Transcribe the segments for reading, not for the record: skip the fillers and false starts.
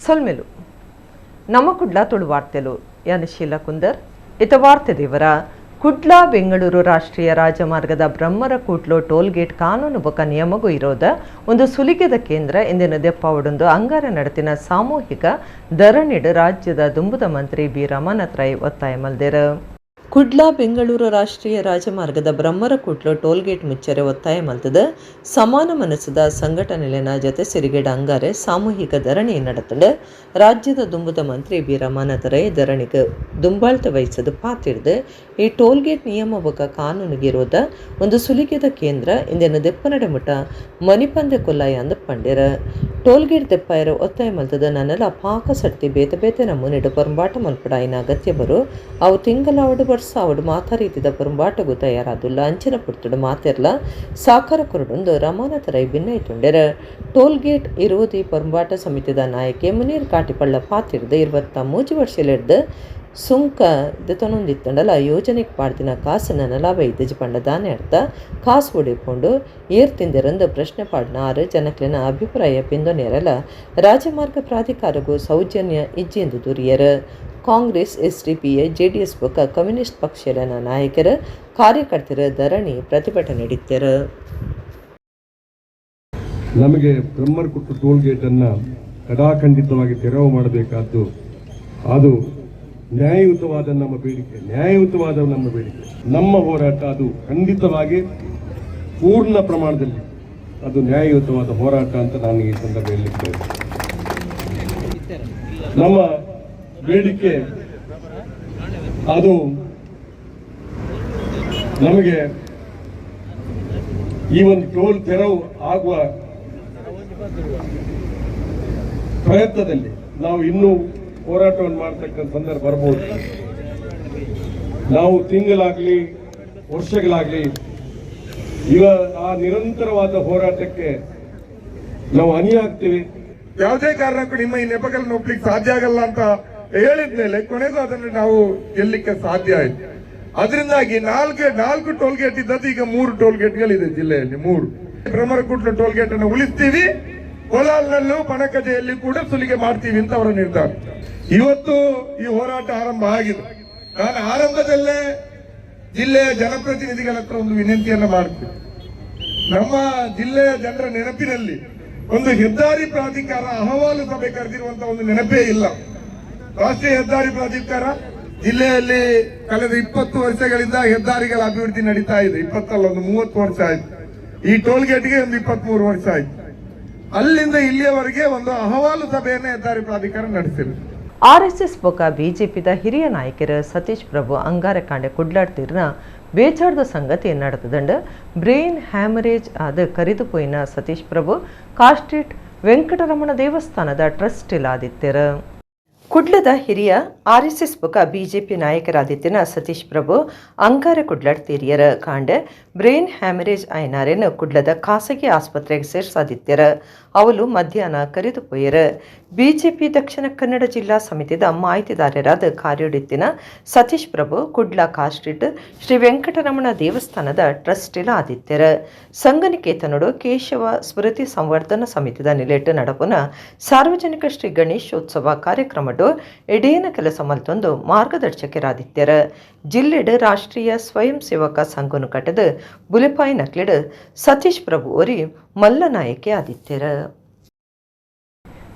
ಸೊಲ್ಮೆಲು ನಮ್ಮ ಕುಡ್ಲ ತುಳು ವಾರ್ತೆಲು ಯಾನ್ ಶೀಲಾ ಕುಂದರ್ ಇತ ವಾರ್ತೆ ದೇವರ ಕುಡ್ಲ ಬೆಂಗಳೂರು ರಾಷ್ಟ್ರೀಯ ರಾಜಮಾರ್ಗದ ಬ್ರಹ್ಮರಕೂಟ್ಲು ಟೋಲ್ ಗೇಟ್ ಕಾನೂನು ಬೊಕ ನಿಯಮಗೂ ಇರೋದ ಒಂದು ಸುಲಿಗೆದ ಕೇಂದ್ರ ಇಂದಿನ ದೆಪ್ಪಾವಡೊಂದು ಅಂಗಾರ ನಡೆತಿನ ಸಾಮೂಹಿಕ ಧರಣಿಡ್ ರಾಜ್ಯದ ದುಂಬುದ ಮಂತ್ರಿ ಬಿ ರಮಾನಾಥ್ ರೈ ಒತ್ತಾಯ ಮಲ್ದೆರ್. ಕುಡ್ಲ ಬೆಂಗಳೂರು ರಾಷ್ಟ್ರೀಯ ರಾಜಮಾರ್ಗದ ಬ್ರಹ್ಮರಕೂಟ್ಲು ಟೋಲ್ ಗೇಟ್ ಮುಚ್ಚರೆ ಒತ್ತಾಯ ಮಲ್ತದ ಸಮಾನ ಮನಸ್ಸುದ ಸಂಘಟನೆಲೆನ ಜತೆ ಸಿರಿಗೆಡ್ ಅಂಗಾರೆ ಸಾಮೂಹಿಕ ಧರಣಿ ನಡತಂಡ್. ರಾಜ್ಯದ ದುಂಬುದ ಮಂತ್ರಿ ಬಿ ರಮಾನಾಥ ರೈ ಧರಣಿಗ್ ದುಂಬಾಳ್ತ ವಹಿಸದು ಪಾತಿಡ್ದು ಈ ಟೋಲ್ ಗೇಟ್ ನಿಯಮ ಬೊಕ ಕಾನೂನುಗಿರೋದ ಒಂದು ಸುಲಿಗೆದ ಕೇಂದ್ರ ಇಂದೆನ ದೆಪ್ಪನಡೆ ಮುಟ ಮನಿಪಂದೆ ಕೊಲ್ಲಾಯ ಅಂದ್ ಪಂಡೆರ್. ಟೋಲ್ ಗೇಟ್ ದೆಪ್ಪಾಯರ ಒತ್ತಾಯ ಮಲ್ತದ ನನಲ ಪಾಕ ಸರ್ತಿ ಬೇತೆ ಬೇತೆ ನಮೂನೆಡ್ ಪೊರಂಬಾಟ ಮಲ್ಪಡಾಯಿನ ಅಗತ್ಯ ಬರು ಅವು ತಿಂಗಲಾವಡು ವರ್ಷ ಆವಡು ಮಾತಾ ರೀತಿದ ಪೊರಂಬಾಟಗು ತಯಾರಾದುಲ್ಲ ಅಂಚಿನ ಪುರ್ತುಡು ಮಾತೆರ್ಲ ಸಾಕಾರ ಕೊರಡೊಂದು ರಮಾನಾಥ ರೈ ಭಿನ್ನೈತುಂಡೆರ್. ಟೋಲ್ ಗೇಟ್ ಇರೋದಿ ಪೊರಂಬಾಟ ಸಮಿತಿದ ನಾಯಕೆ ಮುನೀರ್ ಕಾಟಿಪಳ್ಳ ಪಾತಿರ್ದು 23 ವರ್ಷಲೆಡ್ದು ಸುಂಕ ದೆತೊನೊಂದಿತ್ತಂಡಲ ಯೋಜನೆಗ್ ಪಾಡ್ದಿನ ಕಾಸ್ ನನಲ ಬೈದಿಜಿ ಪಂಡ ದಾನೆ ಅರ್ಥ ಕಾಸ್ ಒಡಿಪೊಂಡು ಏರ್ ತಿಂದೆರಂದು ಪ್ರಶ್ನೆ ಪಾಡ್ನ ಆರು ಜನಕ್ಲೆನ ಅಭಿಪ್ರಾಯ ಪಿಂದೊನೇರಲ ರಾಜಮಾರ್ಗ ಪ್ರಾಧಿಕಾರಗೂ ಸೌಜನ್ಯ ಇಜ್ಜೆಂದು ದೂರಿಯರು. ಕಾಂಗ್ರೆಸ್, ಎಸ್ಡಿಪಿಐ, ಜೆಡಿಎಸ್ ಬೊಕ ಕಮ್ಯುನಿಸ್ಟ್ ಪಕ್ಷಲೆನ ನಾಯಕರು ಕಾರ್ಯಕರ್ತರ ಧರಣಿ ಪ್ರತಿಭಟನೆ ನಡೆತ್ತೆರ್. ನಮಗೆ ಬ್ರಹ್ಮರಕುಟ್ಟು ಟೋಲ್ ಗೇಟ್ ಅನ್ನ ಕಡಾಖಂಡಿತವಾಗಿ ತೆರವು ಮಾಡಬೇಕಾದ್ದು, ಅದು ನ್ಯಾಯಯುತವಾದ ನಮ್ಮ ಬೇಡಿಕೆ, ನ್ಯಾಯಯುತವಾದ ನಮ್ಮ ಬೇಡಿಕೆ, ನಮ್ಮ ಹೋರಾಟ. ಅದು ಖಂಡಿತವಾಗಿ ಪೂರ್ಣ ಪ್ರಮಾಣದಲ್ಲಿ ಅದು ನ್ಯಾಯಯುತವಾದ ಹೋರಾಟ ಅಂತ ನಾನು ಈ ಸಂದರ್ಭ ಹೇಳಲಿಕ್ಕೆ. ನಮ್ಮ ಬೇಡಿಕೆ ಅದು ನಮಗೆ ಈ ಒಂದು ಟೋಲ್ ತೆರವು ಆಗುವ ಪ್ರಯತ್ನದಲ್ಲಿ ನಾವು ಇನ್ನೂ ಹೋರಾಟವನ್ನು ಮಾಡತಕ್ಕಂಥ ಸಂದರ್ಭ ಬರ್ಬೋದು. ನಾವು ತಿಂಗಳಾಗ್ಲಿ, ವರ್ಷಗಳಾಗ್ಲಿ, ಇವ ಆ ನಿರಂತರವಾದ ಹೋರಾಟಕ್ಕೆ ನಾವು ಅಣಿಯಾಗ್ತೀವಿ. ಯಾವುದೇ ಕಾರಣಕ್ಕೂ ನಿಮ್ಮ ಈ ನೆಪಗಳನ್ನು ಒಪ್ಲಿಕ್ಕೆ ಸಾಧ್ಯ ಆಗಲ್ಲ ಅಂತ ಹೇಳಿದ್ಮೇಲೆ ಕೊನೆಗೂ ಅದನ್ನು ನಾವು ಗೆಲ್ಲಿಕ್ಕೆ ಸಾಧ್ಯ ಆಯ್ತು. ಅದರಿಂದಾಗಿ ನಾಲ್ಕು ನಾಲ್ಕು ಟೋಲ್ ಗೇಟ್ ಇದ್ದದ್ದು ಈಗ ಮೂರು ಟೋಲ್ ಗೇಟ್ಗಳಿದೆ ಜಿಲ್ಲೆಯಲ್ಲಿ, ಮೂರು. ಭ್ರಮರಕುಟ್ಲು ಟೋಲ್ ಗೇಟ್ ಅನ್ನು ಉಳಿಸ್ತೀವಿ, ಕೋಲಾಲ್ನಲ್ಲೂ ಪಣಕಜೆಯಲ್ಲಿ ಕೂಡ ಸುಲಿಗೆ ಮಾಡ್ತೀವಿ ಅಂತ ಅವರ ನಿರ್ಧಾರ. ಇವತ್ತು ಈ ಹೋರಾಟ ಆರಂಭ ಆಗಿದೆ. ನಾನು ಆರಂಭದಲ್ಲೇ ಜಿಲ್ಲೆಯ ಜನಪ್ರತಿನಿಧಿಗಳ ಹತ್ರ ಒಂದು ವಿನಂತಿಯನ್ನ ಮಾಡ್ತೀನಿ. ನಮ್ಮ ಜಿಲ್ಲೆಯ ಜನರ ನೆನಪಿನಲ್ಲಿ ಒಂದು ಹೆದ್ದಾರಿ ಪ್ರಾಧಿಕಾರ ಅಹವಾಲು ಸಭೆ ಕರೆದಿರುವಂತಹ ಒಂದು ನೆನಪೇ ಇಲ್ಲ. ರಾಷ್ಟ್ರೀಯ ಹೆದ್ದಾರಿ ಪ್ರಾಧಿಕಾರ ಜಿಲ್ಲೆಯಲ್ಲಿ ಕಳೆದ 20 ವರ್ಷಗಳಿಂದ ಹೆದ್ದಾರಿಗಳ ಅಭಿವೃದ್ಧಿ ನಡೀತಾ ಇದೆ. 20 ಅಲ್ಲ, ಒಂದು 30 ವರ್ಷ ಆಯ್ತು. ಈ ಟೋಲ್ ಗೇಟ್ಗೆ ಒಂದು 23 ವರ್ಷ ಆಯ್ತು. ಅಲ್ಲಿಂದ ಇಲ್ಲಿಯವರೆಗೆ ಒಂದು ಅಹವಾಲು ಸಭೆಯನ್ನು ಹೆದ್ದಾರಿ ಪ್ರಾಧಿಕಾರ ನಡೆಸಿಲ್ಲ. ಆರ್ಎಸ್ಎಸ್ ಬೊಕ ಬಿಜೆಪಿದ ಹಿರಿಯ ನಾಯಕರು ಸತೀಶ್ ಪ್ರಭು ಅಂಗಾರಕಾಂಡೆ ಕುಡ್ಲಾಡ್ತೀರ್ನ ಬೇಜಾರ್ದ ಸಂಗತಿ ನಡೆತದಂಡು. ಬ್ರೈನ್ ಹ್ಯಾಮರೇಜ್ ಆದ ಕರಿದು ಪೋಯಿನ ಸತೀಶ್ ಪ್ರಭು ಕಾಸ್ಟ್ರೀಟ್ ವೆಂಕಟರಮಣ ದೇವಸ್ಥಾನದ ಟ್ರಸ್ಟ್ ಇಲಾದಿತ್ತೆರ್. ಕುಡ್ಲದ ಹಿರಿಯ ಆರ್ಎಸ್ಎಸ್ ಬೊಕ ಬಿಜೆಪಿ ನಾಯಕರಾದಿತ್ತಿನ ಸತೀಶ್ ಪ್ರಭು ಅಂಗಾರ ಕುಡ್ಲಡ್ ತೀರಿಯರ. ಕಾಂಡೆ ಬ್ರೈನ್ ಹ್ಯಾಮರೇಜ್ ಆಯ್ನಾರೇನು ಕುಡ್ಲದ ಖಾಸಗಿ ಆಸ್ಪತ್ರೆಗೆ ಸೇರ್ಸಾದಿತ್ಯರ. ಅವಲು ಮಧ್ಯಾಹ್ನ ಕರೆದು ಪೋಯರ. ಬಿಜೆಪಿ ದಕ್ಷಿಣ ಕನ್ನಡ ಜಿಲ್ಲಾ ಸಮಿತಿದ ಮಾಹಿತಿದಾರರಾದ ಕಾರ್ಯಡಿತ್ತಿನ ಸತೀಶ್ ಪ್ರಭು ಕುಡ್ಲ ಕಾಸ್ಟ್ರೀಟ್ ಶ್ರೀ ವೆಂಕಟರಮಣ ದೇವಸ್ಥಾನದ ಟ್ರಸ್ಟಿಲ ಆದಿತ್ಯರ. ಸಂಘನಿಕೇತನಡು ಕೇಶವ ಸ್ಮೃತಿ ಸಂವರ್ಧನ ಸಮಿತಿದ ನಿಲೆಟ್ ನಡಪುನ ಸಾರ್ವಜನಿಕ ಶ್ರೀ ಗಣೇಶೋತ್ಸವ ಕಾರ್ಯಕ್ರಮಡು ಎಡೇನ ಕೆಲಸ ಮಲ್ತೊಂದು ಮಾರ್ಗದರ್ಶಕರಾದಿತ್ಯರ. ಜಿಲ್ಲೆಡ್ ರಾಷ್ಟ್ರೀಯ ಸ್ವಯಂ ಸೇವಕ ಸಂಘನು ಕಟ್ಟದ ಬುಲೆಪಾಯಿ ನಕ್ಲೆಡ್ ಸತೀಶ್ ಪ್ರಭು ಒರಿ ಮಲ್ಲ ನಾಯಕೆ ಆದಿತ್ಯರ.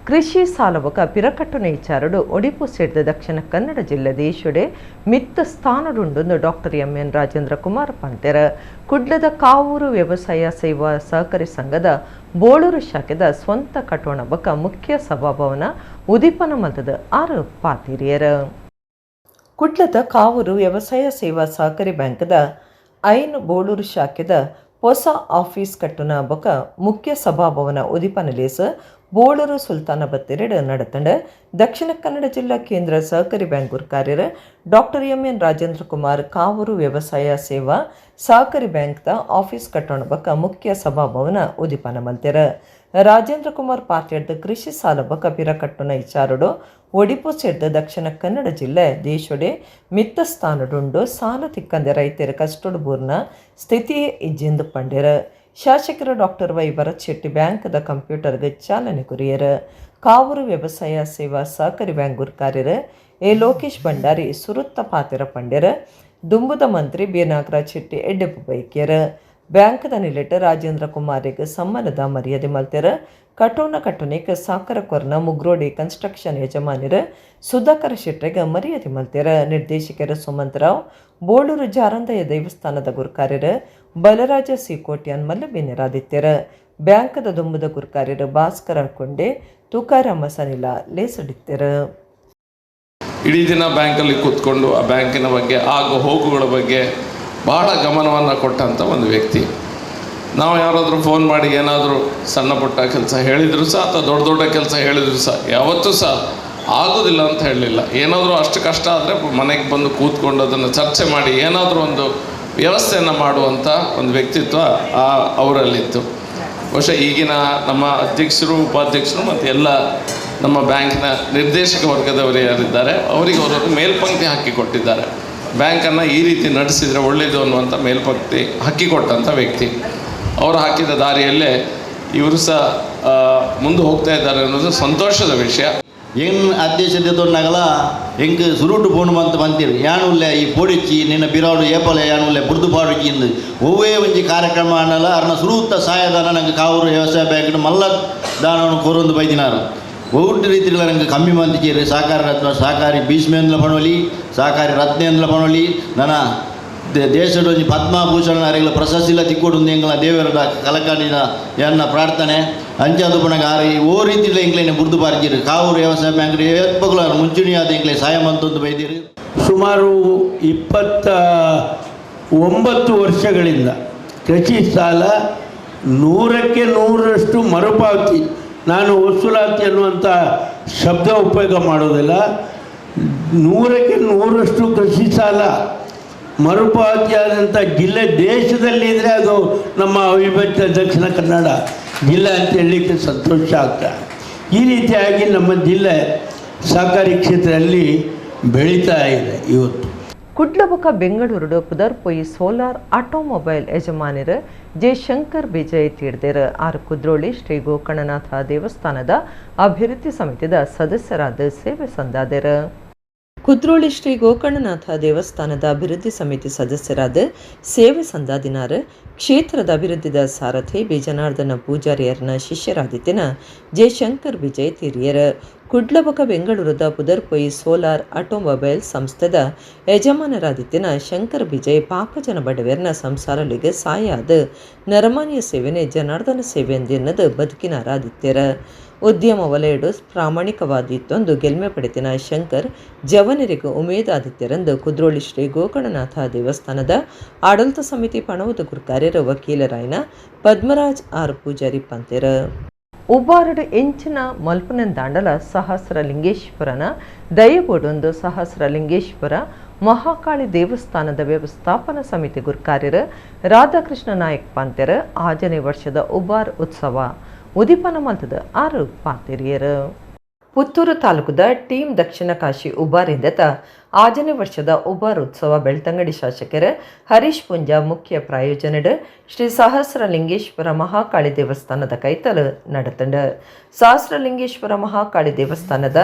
ಕೃಷಿ ಸಾಲಬೊಕ ಪಿರಕಟ್ಟುನ ವಿಚಾರಡು ಒಡಿಪು ಸೇರಿದ ದಕ್ಷಿಣ ಕನ್ನಡ ಜಿಲ್ಲೆ ದೇಶಡೆ ಮಿತ್ತ ಸ್ಥಾನಡುಂಡು ಡಾಕ್ಟರ್ ಎಂ.ಎನ್. ರಾಜೇಂದ್ರ ಕುಮಾರ್ ಪಂತೆರ. ಕುಡ್ಲದ ಕಾವೂರು ವ್ಯವಸಾಯ ಸೇವಾ ಸಹಕಾರಿ ಸಂಘದ ಬೋಳೂರು ಶಾಖೆದ ಸ್ವಂತ ಕಟ್ಟೋಣ ಬೊಕ ಮುಖ್ಯ ಸಭಾಭವನ ಉದೀಪನ ಮಲ್ತದ ಆರು ಪಾತಿರಿಯರ್. ಕುಡ್ಲದ ಕಾವೂರು ವ್ಯವಸಾಯ ಸೇವಾ ಸಹಕಾರಿ ಬ್ಯಾಂಕ್ದ ಐನ್ ಬೋಳೂರು ಶಾಖೆದ ಹೊಸ ಆಫೀಸ್ ಕಟ್ಟುನ ಬೊಕ ಮುಖ್ಯ ಸಭಾಭವನ ಉದಿಪನ ಲೇಸ್ ಬೋಳೂರು ಸುಲ್ತಾನ ಬತ್ತೇರಿಡ್ ನಡತಂಡ. ದಕ್ಷಿಣ ಕನ್ನಡ ಜಿಲ್ಲಾ ಕೇಂದ್ರ ಸಹಕಾರಿ ಬ್ಯಾಂಕ್ ಕಾರ್ಯರ ಡಾಕ್ಟರ್ ಎಂ.ಎನ್. ರಾಜೇಂದ್ರ ಕುಮಾರ್ ಕಾವೂರು ವ್ಯವಸಾಯ ಸೇವಾ ಸಹಕಾರಿ ಬ್ಯಾಂಕ್ದ ಆಫೀಸ್ ಕಟ್ಟೋಣ ಬೊಕ ಮುಖ್ಯ ಸಭಾಭವನ ಉದಿಪನ ಮಲ್ತೆರ್. ರಾಜೇಂದ್ರ ಕುಮಾರ್ ಪಾತೆರ್ದ್, ಕೃಷಿ ಸಾಲ ಬೊಕ ಪಿರಕಟ್ಟುನ ವಿಚಾರಡು ಒಡಿಪು ಸೇರ್ದ ದಕ್ಷಿಣ ಕನ್ನಡ ಜಿಲ್ಲೆ ದೇಶೊಡೆ ಮಿತ್ತ ಸ್ಥಾನಡುಂಡು. ಸಾಲ ತಿಕ್ಕಂದೆ ರೈತರ ಕಷ್ಟೊಡು ಬೂರ್ನ ಸ್ಥಿತಿಯೇ ಇಜ್ಜೆಂದು ಪಂಡೆರ್. ಶಾಸಕರು ಡಾಕ್ಟರ್ ವೈ ಭರತ್ ಶೆಟ್ಟಿ ಬ್ಯಾಂಕ್ದ ಕಂಪ್ಯೂಟರ್ಗೆ ಚಾಲನೆ ಕೊರಿಯರ್. Kavoor ವ್ಯವಸಾಯ ಸೇವಾ ಸಹಕಾರಿ ಬ್ಯಾಂಕ್ ಗುರ್ಕಾರ್ಯರು ಎ ಲೋಕೇಶ್ ಭಂಡಾರಿ ಸುರುತ್ತ ಪಾತೆರ ಪಂಡೆರ್. ದುಂಬುದ ಮಂತ್ರಿ ಬಿ ನಾಗರಾಜ್ ಶೆಟ್ಟಿ ಎಡ್ಡೆಪ್ಪು ಬೈಕ್ಯರ್. ಬ್ಯಾಂಕ್ದ ನಿಲೆಟ್ ರಾಜೇಂದ್ರ ಕುಮಾರಿಗ್ ಸಮ್ಮಾನದ ಮರ್ಯಾದೆ ಮಲ್ತೆರ್. ಕಟೋನ ಕಟ್ಟುನಿಕ್ ಸಾಕರ ಕೊರ್ನ ಮುಗ್ರೋಡಿ ಕನ್ಸ್ಟ್ರಕ್ಷನ್ ಯಜಮಾನಿರು ಸುಧಾಕರ ಶೆಟ್ಟೆಗ್ ಮರ್ಯಾದೆ ಮಲ್ತೆರ್. ನಿರ್ದೇಶಕರು ಸುಮಂತರಾವ್, ಬೋಳೂರು ಜಾರಂದಯ ದೇವಸ್ಥಾನದ ಗುರ್ಕಾರ್ಯರು ಬಲರಾಜ ಸಿ ಕೋಟ್ಯಾನ್ ಮಲ್ಲಬಿನ್ಯರಾದಿತ್ತೆರ್. ಬ್ಯಾಂಕ್ದ ದುಂಬುದ ಗುರ್ಕಾರ್ಯರು ಭಾಸ್ಕರ ಕೊಂಡೆ, ತುಕಾರಾಮ ಸನಿಲ ಲೇಸಡಿತ್ತೆರ್. ಇಡೀ ದಿನ ಬ್ಯಾಂಕಲ್ಲಿ ಕೂತ್ಕೊಂಡು ಆ ಬ್ಯಾಂಕಿನ ಬಗ್ಗೆ ಆಗು ಹೋಗುಗಳ ಬಗ್ಗೆ ಬಹಳ ಗಮನವನ್ನು ಕೊಟ್ಟಂಥ ಒಂದು ವ್ಯಕ್ತಿ. ನಾವು ಯಾರಾದರೂ ಫೋನ್ ಮಾಡಿ ಏನಾದರೂ ಸಣ್ಣ ಪುಟ್ಟ ಕೆಲಸ ಹೇಳಿದರೂ ಸಹ ಅಥವಾ ದೊಡ್ಡ ದೊಡ್ಡ ಕೆಲಸ ಹೇಳಿದರೂ ಸಹ ಯಾವತ್ತೂ ಸಹ ಆಗೋದಿಲ್ಲ ಅಂತ ಹೇಳಲಿಲ್ಲ. ಏನಾದರೂ ಅಷ್ಟು ಕಷ್ಟ ಆದರೆ ಮನೆಗೆ ಬಂದು ಕೂತ್ಕೊಂಡು ಅದನ್ನು ಚರ್ಚೆ ಮಾಡಿ ಏನಾದರೂ ಒಂದು ವ್ಯವಸ್ಥೆಯನ್ನು ಮಾಡುವಂಥ ಒಂದು ವ್ಯಕ್ತಿತ್ವ ಅವರಲ್ಲಿತ್ತು. ಬಹುಶಃ ಈಗಿನ ನಮ್ಮ ಅಧ್ಯಕ್ಷರು, ಉಪಾಧ್ಯಕ್ಷರು ಮತ್ತು ಎಲ್ಲ ನಮ್ಮ ಬ್ಯಾಂಕಿನ ನಿರ್ದೇಶಕ ವರ್ಗದವರು ಯಾರಿದ್ದಾರೆ ಅವರಿಗೆ ಅವರೊಂದು ಮೇಲ್ಪಂಕ್ತಿ ಹಾಕಿಕೊಟ್ಟಿದ್ದಾರೆ. ಬ್ಯಾಂಕನ್ನು ಈ ರೀತಿ ನಡೆಸಿದರೆ ಒಳ್ಳೆಯದು ಅನ್ನುವಂಥ ಮೇಲ್ಪಂಕ್ತಿ ಹಾಕಿಕೊಟ್ಟಂಥ ವ್ಯಕ್ತಿ. ಅವರು ಹಾಕಿದ ದಾರಿಯಲ್ಲೇ ಇವರು ಸಹ ಮುಂದೆ ಹೋಗ್ತಾ ಇದ್ದಾರೆ ಅನ್ನೋದು ಸಂತೋಷದ ವಿಷಯ. ಎನ್ ಅಧ್ಯಕ್ಷತೆ ಎಂಕ್ ಸುರುಟು ಪೋಣು ಅಂತ ಬಂತೀರಿ ಯಾನುಲ್ಲೆ ಈ ಪೊಡಿಚಿ ನಿನ್ನ ಬಿರಾಡು ಏಪಲೆ ಯಾನುಲ್ಲೆ ಬುರ್ದು ಪಾಡುಚಿ ಇಂದು ಒವ್ವೇ ಒಂಜಿ ಕಾರ್ಯಕ್ರಮ ಅನ್ನಲ್ಲ ಅರ್ನ ಸುರುತ್ತ ಸಹಾಯದಾನ ನಂಗೆ ಕಾವೂರು ವ್ಯವಸಾಯ ಬ್ಯಾಂಕ್ ಮಲ್ಲ ದಾನವನ್ನು ಕೋರೊಂದು ಬೈದಿನಾರು. ಒಟ್ಟು ರೀತಿಗಳ ನಂಗೆ ಕಮ್ಮಿ ಮಂದಿಚೇರಿ ಸಹಕಾರಿ ರತ್ನ ಸಹಕಾರಿ ಭೀಷ್ಮೇಂದ್ರ ಪಣೋಲಿ ಸಹಕಾರಿ ರತ್ನೇಂದ್ರ ಪಣೋಲಿ ನನ್ನ ದೇಶದ ಒಂಜಿ ಪದ್ಮಭೂಷಣ ಅರೆಗಳ ಪ್ರಶಸ್ತಿಲ ತಿಕ್ಕೊಡು ಎಂಗಳ ದೇವರ ಕಲಕಾಣಿನ ಎನ್ನ ಪ್ರಾರ್ಥನೆ ಅಂಚಾದ ಪುಣಗ ಆರು ಓ ರೀತಿயில் ಎಂಗ್ಲೇನೆ ಬುರ್ದು ಬಾರ್ಜಿರು ಕಾವೂರು ವ್ಯವಸಾಯ ಬ್ಯಾಂಕ್ ಏತ್ಪಗುಲ ಮುಂಚೂಣಿಯಾದ ಎಂಗ್ಲೆ ಸಹಾಯ ಮಂತೊಂದು ಬೈದಿರು. ಸುಮಾರು 29 ವರ್ಷಗಳಿಂದ ಕೃಷಿ ಸಾಲ 100ಕ್ಕೆ 100ರಷ್ಟು ಮರುಪಾವತಿ, ನಾನು ವಸೂಲಾತಿ ಅನ್ನುವಂಥ ಶಬ್ದ ಉಪಯೋಗ ಮಾಡೋದಿಲ್ಲ, 100ಕ್ಕೆ 100ರಷ್ಟು ಕೃಷಿ ಸಾಲ ಮರುಪಾವತಿಯಾದಂಥ ಜಿಲ್ಲೆ ದೇಶದಲ್ಲಿ ಇದ್ದರೆ ಅದು ನಮ್ಮ ಅವಿಭಕ್ತ ದಕ್ಷಿಣ ಕನ್ನಡ ಜಿಲ್ಲೆ ಅಂತ ಹೇಳಲಿಕ್ಕೆ ಸಂತೋಷ ಆಗ್ತದೆ. ಈ ರೀತಿಯಾಗಿ ನಮ್ಮ ಜಿಲ್ಲೆ ಸಹಕಾರಿ ಕ್ಷೇತ್ರದಲ್ಲಿ ಬೆಳೀತಾ ಇದೆ ಇವತ್ತು. ಕುಡ್ಲಬುಕ ಬೆಂಗಳೂರು ಪುದರ್ಪೊಯಿ ಸೋಲಾರ್ ಆಟೋಮೊಬೈಲ್ ಯಜಮಾನರು ಜೆ ಶಂಕರ್ ವಿಜಯ್ ತೀರ್ದೆರ್. ಆರ್ ಕುದ್ರೋಳಿ ಶ್ರೀ ಗೋಕರ್ಣನಾಥ ದೇವಸ್ಥಾನದ ಅಭಿವೃದ್ಧಿ ಸಮಿತಿದ ಸದಸ್ಯರಾದ ಸೇವೆ ಸಂದಾದೆರ್. ಕುದ್ರೋಳಿ ಶ್ರೀ ಗೋಕರ್ಣನಾಥ ದೇವಸ್ಥಾನದ ಅಭಿವೃದ್ಧಿ ಸಮಿತಿ ಸದಸ್ಯರಾದ ಸೇವೆ ಸಂದಾದಿನಾರ್ ಕ್ಷೇತ್ರದ ಅಭಿವೃದ್ಧಿದ ಸಾರಥಿ ಬಿ ಜನಾರ್ದನ ಪೂಜಾರಿಯರ್ನ ಶಿಷ್ಯರಾದಿತ್ತಿನ ಜಯಶಂಕರ್ ವಿಜಯ್ ತೀರಿಯರ್. ಕುಡ್ಲಬಕ ಬೆಂಗಳೂರದ ಪುದರ್ಪೊಯಿ ಸೋಲಾರ್ ಆಟೋಮೊಬೈಲ್ ಸಂಸ್ಥೆದ ಯಜಮಾನರಾದಿತ್ತಿನ ಶಂಕರ್ ವಿಜಯ್ ಪಾಕಜನ ಬಡವೆರ್ನ ಸಂಸಾರಲಿಗೆ ಸಾಯಾದ ನರಮಾನ್ಯ ಸೇವೆನೆ ಜನಾರ್ದನ ಸೇವೆ ಎಂದೆನ್ನದು ಬದುಕಿನಾರಾದಿತ್ಯರ. ಉದ್ಯಮ ವಲಯಡು ಪ್ರಾಮಾಣಿಕವಾದಿತ್ತೊಂದು ಗೆಲ್ಮೆ ಪಡೆತಿನ ಶಂಕರ್ ಜವನರಿಗೂ ಉಮೇದಾದಿತ್ಯರೆಂದು ಕುದ್ರೋಳಿ ಶ್ರೀ ಗೋಕರ್ಣನಾಥ ದೇವಸ್ಥಾನದ ಆಡಳಿತ ಸಮಿತಿ ಪಣವದ ಗುರ್ಕಾರ್ಯರು ವಕೀಲರಾಯನ ಪದ್ಮರಾಜ್ ಆರ್ ಪೂಜಾರಿ ಪಂತೆರ. ಉಬ್ಬಾರಡು ಎಂಚಿನ ಮಲ್ಪನೆಂದಾಂಡಲ ಸಹಸ್ರ ಲಿಂಗೇಶ್ವರನ ದಯಬೋಡೊಂದು ಸಹಸ್ರ ಲಿಂಗೇಶ್ವರ ಮಹಾಕಾಳಿ ದೇವಸ್ಥಾನದ ವ್ಯವಸ್ಥಾಪನಾ ಸಮಿತಿ ಗುರ್ಕಾರ್ಯರು ರಾಧಾಕೃಷ್ಣ ನಾಯಕ್ ಪಂತೆರ 5ನೇ ವರ್ಷದ ಉಬಾರ್ ಉತ್ಸವ ಉದಿಪನ ಮಲ್ತದ 6 ಪಾತೆರಿಯರು. ಪುತ್ತೂರು ತಾಲೂಕುದ ಟೀಮ್ ದಕ್ಷಿಣ ಕಾಶಿ ಉಬಾರಿಂದತ 5ನೇ ವರ್ಷದ ಉಬಾರ್ ಉತ್ಸವ ಬೆಳ್ತಂಗಡಿ ಶಾಸಕರು ಹರೀಶ್ ಪುಂಜಾ ಮುಖ್ಯ ಪ್ರಾಯೋಜನಡು ಶ್ರೀ ಸಹಸ್ರಲಿಂಗೇಶ್ವರ ಮಹಾಕಾಳಿ ದೇವಸ್ಥಾನದ ಕೈತಲು ನಡೆತಂಡ. ಸಹಸ್ರಲಿಂಗೇಶ್ವರ ಮಹಾಕಾಳಿ ದೇವಸ್ಥಾನದ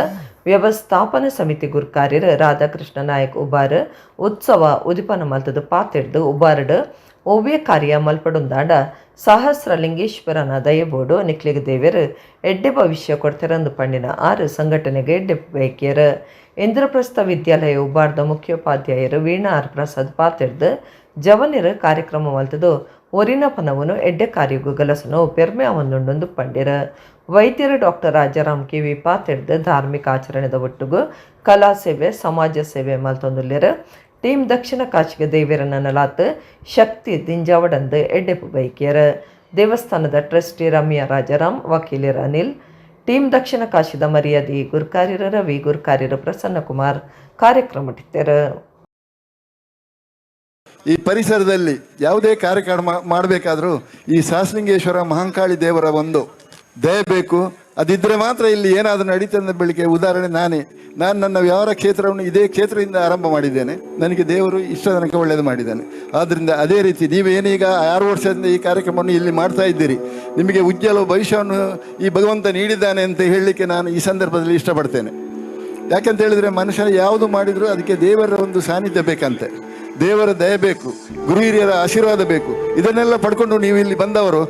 ವ್ಯವಸ್ಥಾಪನಾ ಸಮಿತಿ ಗುರ್ಕಾರ್ಯರು ರಾಧಾಕೃಷ್ಣ ನಾಯಕ್ ಉಬಾರ್ ಉತ್ಸವ ಉದಿಪನ ಮಲ್ತದ ಪಾತಿಡ್ದು ಉಬಾರಡು ಒವ್ವೆ ಕಾರ್ಯ ಮಲ್ಪಡುಂದಾಂಡ ಸಹಸ್ರಲಿಂಗೇಶ್ವರನ ದಯಬೋಡು ನಿಕ್ಲಿಗ ದೇವರು ಎಡ್ಡೆ ಭವಿಷ್ಯ ಕೊಡ್ತಿರಂದು ಪಂಡಿನ 6 ಸಂಘಟನೆಗೆ ಎಡ್ಡೆ ಬೈಕಿಯರು. ಇಂದ್ರಪ್ರಸ್ಥ ವಿದ್ಯಾಲಯ ಉಬಾರ್ದ ಮುಖ್ಯೋಪಾಧ್ಯಾಯರು ವೀಣಾ ಆರ್ ಪ್ರಸಾದ್ ಪಾತಿಡ್ದು ಜವನಿರ ಕಾರ್ಯಕ್ರಮ ಮಲ್ತದು ಒರಿನ ಪನವನು ಎಡ್ಡೆ ಕಾರ್ಯಗು ಗಲಸನು ಪೆರ್ಮೆ ಅವನುಂಡೊಂದು ಪಂಡಿರ. ವೈದ್ಯರು ಡಾಕ್ಟರ್ ರಾಜಾರಾಮ್ ಕಿವಿ ಪಾತಿಡ್ದು ಧಾರ್ಮಿಕ ಆಚರಣೆದ ಒಟ್ಟುಗು ಕಲಾ ಸೇವೆ ಸಮಾಜ ಸೇವೆ ಮಲ್ತೊಂದುಲ್ಲೆರ್. ಟೀಮ್ ದಕ್ಷಿಣ ಕಾಶಿಗೆ ದೇವಿರನ ನಲಾತ್ ಶಕ್ತಿ ದಿಂಜಾವಡಂದು ಎಡ್ಡೆಪು ಬೈಕಿಯರ್. ದೇವಸ್ಥಾನದ ಟ್ರಸ್ಟಿ ರಮ್ಯಾ ರಾಜಾರಾಮ್, ವಕೀಲರ ಅನಿಲ್, ಟೀಮ್ ದಕ್ಷಿಣ ಕಾಶಿದ ಮರ್ಯಾದಿ ಗುರ್ಕಾರ್ಯರ ರವಿ, ಗುರ್ಕಾರ್ಯರ ಪ್ರಸನ್ನ ಕುಮಾರ್ ಕಾರ್ಯಕ್ರಮ. ಈ ಪರಿಸರದಲ್ಲಿ ಯಾವುದೇ ಕಾರ್ಯಕ್ರಮ ಮಾಡಬೇಕಾದ್ರೂ ಈ ಸಹಸ್ರಲಿಂಗೇಶ್ವರ ಮಹಾಂಕಾಳಿ ದೇವರ ಒಂದು ದಯ ಬೇಕು. ಅದಿದ್ದರೆ ಮಾತ್ರ ಇಲ್ಲಿ ಏನಾದರೂ ನಡೀತದೆ ಬೆಳಿಗ್ಗೆ. ಉದಾಹರಣೆ ನಾನು ನನ್ನ ವ್ಯವಹಾರ ಕ್ಷೇತ್ರವನ್ನು ಇದೇ ಕ್ಷೇತ್ರದಿಂದ ಆರಂಭ ಮಾಡಿದ್ದೇನೆ. ನನಗೆ ದೇವರು ಇಷ್ಟ ತನಕ ಒಳ್ಳೆಯದು ಮಾಡಿದ್ದಾನೆ. ಆದ್ದರಿಂದ ಅದೇ ರೀತಿ ನೀವೇನೀಗ 6 ವರ್ಷದಿಂದ ಈ ಕಾರ್ಯಕ್ರಮವನ್ನು ಇಲ್ಲಿ ಮಾಡ್ತಾ ಇದ್ದೀರಿ, ನಿಮಗೆ ಉಜ್ವಲ ಭವಿಷ್ಯವನ್ನು ಈ ಭಗವಂತ ನೀಡಿದ್ದಾನೆ ಅಂತ ಹೇಳಲಿಕ್ಕೆ ನಾನು ಈ ಸಂದರ್ಭದಲ್ಲಿ ಇಷ್ಟಪಡ್ತೇನೆ. ಯಾಕಂತ ಹೇಳಿದರೆ ಮನುಷ್ಯ ಯಾವುದು ಮಾಡಿದರೂ ಅದಕ್ಕೆ ದೇವರ ಒಂದು ಸಾನ್ನಿಧ್ಯ ಬೇಕಂತೆ, ದೇವರ ದಯ ಬೇಕು, ಗುರು ಹಿರಿಯರ ಆಶೀರ್ವಾದ ಬೇಕು. ಇದನ್ನೆಲ್ಲ ಪಡ್ಕೊಂಡು ನೀವು ಇಲ್ಲಿ ಬಂದವರು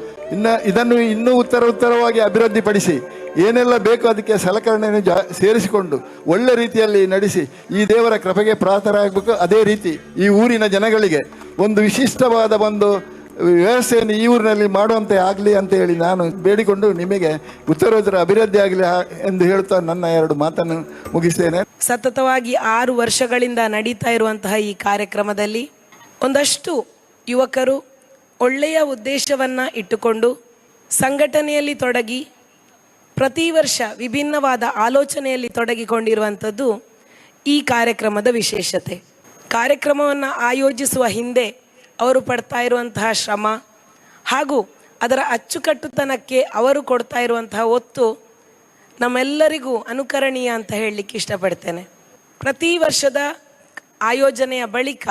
ಇದನ್ನು ಇನ್ನೂ ಉತ್ತರವಾಗಿ ಅಭಿವೃದ್ಧಿಪಡಿಸಿ ಏನೆಲ್ಲ ಬೇಕೋ ಅದಕ್ಕೆ ಸಲಕರಣೆಯನ್ನು ಸೇರಿಸಿಕೊಂಡು ಒಳ್ಳೆ ರೀತಿಯಲ್ಲಿ ನಡೆಸಿ ಈ ದೇವರ ಕೃಪೆಗೆ ಪ್ರಾರ್ಥರಾಗಬೇಕು. ಅದೇ ರೀತಿ ಈ ಊರಿನ ಜನಗಳಿಗೆ ಒಂದು ವಿಶಿಷ್ಟವಾದ ಒಂದು ವ್ಯವಸ್ಥೆಯನ್ನು ಈ ಊರಿನಲ್ಲಿ ಮಾಡುವಂತೆ ಆಗಲಿ ಅಂತ ಹೇಳಿ ನಾನು ಬೇಡಿಕೊಂಡು ನಿಮಗೆ ಉತ್ತರೋತ್ತರ ಅಭಿವೃದ್ಧಿ ಆಗಲಿ ಎಂದು ಹೇಳುತ್ತಾ ನನ್ನ 2 ಮಾತನ್ನು ಮುಗಿಸ್ತೇನೆ. ಸತತವಾಗಿ 6 ವರ್ಷಗಳಿಂದ ನಡೀತಾ ಇರುವಂತಹ ಈ ಕಾರ್ಯಕ್ರಮದಲ್ಲಿ ಒಂದಷ್ಟು ಯುವಕರು ಒಳ್ಳೆಯ ಉದ್ದೇಶವನ್ನು ಇಟ್ಟುಕೊಂಡು ಸಂಘಟನೆಯಲ್ಲಿ ತೊಡಗಿ ಪ್ರತಿ ವರ್ಷ ವಿಭಿನ್ನವಾದ ಆಲೋಚನೆಯಲ್ಲಿ ತೊಡಗಿಕೊಂಡಿರುವಂಥದ್ದು ಈ ಕಾರ್ಯಕ್ರಮದ ವಿಶೇಷತೆ. ಕಾರ್ಯಕ್ರಮವನ್ನು ಆಯೋಜಿಸುವ ಹಿಂದೆ ಅವರು ಪಡ್ತಾ ಇರುವಂತಹ ಶ್ರಮ ಹಾಗೂ ಅದರ ಅಚ್ಚುಕಟ್ಟುತನಕ್ಕೆ ಅವರು ಕೊಡ್ತಾ ಇರುವಂತಹ ಒತ್ತು ನಮ್ಮೆಲ್ಲರಿಗೂ ಅನುಕರಣೀಯ ಅಂತ ಹೇಳಲಿಕ್ಕೆ ಇಷ್ಟಪಡ್ತೇನೆ. ಪ್ರತಿ ವರ್ಷದ ಆಯೋಜನೆಯ ಬಳಿಕ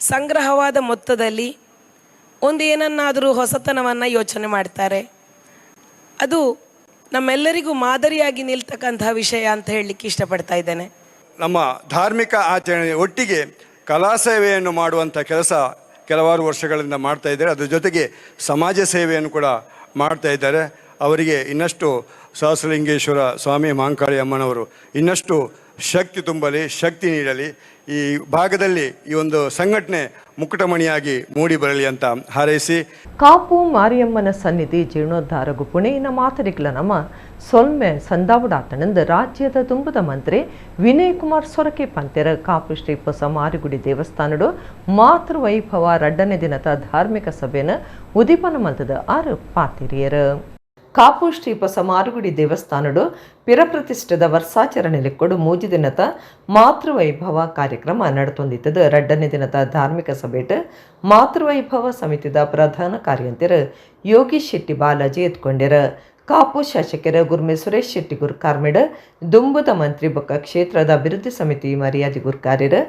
ಸಂಗ್ರಹವಾದ ಮೊತ್ತದಲ್ಲಿ ಒಂದು ಏನನ್ನಾದರೂ ಹೊಸತನವನ್ನು ಯೋಚನೆ ಮಾಡ್ತಾರೆ. ಅದು ನಮ್ಮೆಲ್ಲರಿಗೂ ಮಾದರಿಯಾಗಿ ನಿಲ್ತಕ್ಕಂತಹ ವಿಷಯ ಅಂತ ಹೇಳಲಿಕ್ಕೆ ಇಷ್ಟಪಡ್ತಾ ಇದ್ದೇನೆ. ನಮ್ಮ ಧಾರ್ಮಿಕ ಆಚರಣೆ ಒಟ್ಟಿಗೆ ಕಲಾ ಸೇವೆಯನ್ನು ಮಾಡುವಂಥ ಕೆಲಸ ಕೆಲವಾರು ವರ್ಷಗಳಿಂದ ಮಾಡ್ತಾ ಇದ್ದಾರೆ. ಅದರ ಜೊತೆಗೆ ಸಮಾಜ ಸೇವೆಯನ್ನು ಕೂಡ ಮಾಡ್ತಾ ಇದ್ದಾರೆ. ಅವರಿಗೆ ಇನ್ನಷ್ಟು ಸಹಸ್ರಲಿಂಗೇಶ್ವರ ಸ್ವಾಮಿ ಮಹಾಂಕಾಳಿ ಅಮ್ಮನವರು ಇನ್ನಷ್ಟು ಶಕ್ತಿ ತುಂಬಲಿ, ಶಕ್ತಿ ನೀಡಲಿ, ಈ ಭಾಗದಲ್ಲಿ ಈ ಒಂದು ಸಂಘಟನೆ ಮುಕುಟಮಣಿಯಾಗಿ ಮೂಡಿ ಬರಲಿ ಅಂತ ಹಾರೈಸಿ. ಕಾಪು ಮಾರಿಯಮ್ಮನ ಸನ್ನಿಧಿ ಜೀರ್ಣೋದ್ಧಾರಗು ಪುಣೆಯಿನ ಮಾತರಿಗಳ ನಮ್ಮ ಸೊಲ್ಮೆ ಸಂದಾವುಡಾತನಂದ ರಾಜ್ಯದ ತುಂಬದ ಮಂತ್ರಿ ವಿನಯ್ ಕುಮಾರ್ ಸೊರಕೆ ಪಂತೆರ ಕಾಪು ಶ್ರೀ ಹೊಸ ಮಾರಿಗುಡಿ ದೇವಸ್ಥಾನಡು ಮಾತೃವೈಭವ 2ನೇ ದಿನದ ಧಾರ್ಮಿಕ ಸಭೆಯನ್ನು ಉದೀಪನ ಮಲ್ತದ 6 ಪಾತಿರಿಯರು. ಕಾಪು ಶ್ರೀ ಹೊಸ ಮಾರುಗುಡಿ ದೇವಸ್ಥಾನಡು ಪಿರಪ್ರತಿಷ್ಠದ ವರ್ಷಾಚರಣೆ ಕೊಡು 3 ದಿನದ ಮಾತೃವೈಭವ ಕಾರ್ಯಕ್ರಮ ನಡೆತೊಂದಿತ್ತದು. 2ನೇ ದಿನದ ಧಾರ್ಮಿಕ ಸಭೆಟ್ ಮಾತೃವೈಭವ ಸಮಿತಿದ ಪ್ರಧಾನ ಕಾರ್ಯಂತಿರು ಯೋಗೀಶ್ ಶೆಟ್ಟಿ ಬಾಲಾಜಿ ಎತ್ಕೊಂಡಿರು. ಕಾಪು ಶಾಸಕರ ಗುರ್ಮೆ ಸುರೇಶ್ ಶೆಟ್ಟಿ ಗುರ್ಕಾರ್ಮಿಡ್, ದುಂಬುದ ಮಂತ್ರಿ ಬೊಕ್ಕ ಕ್ಷೇತ್ರದ ಅಭಿವೃದ್ಧಿ ಸಮಿತಿ ಮರ್ಯಾದೆ ಗುರ್ಕಾರ್ಯರು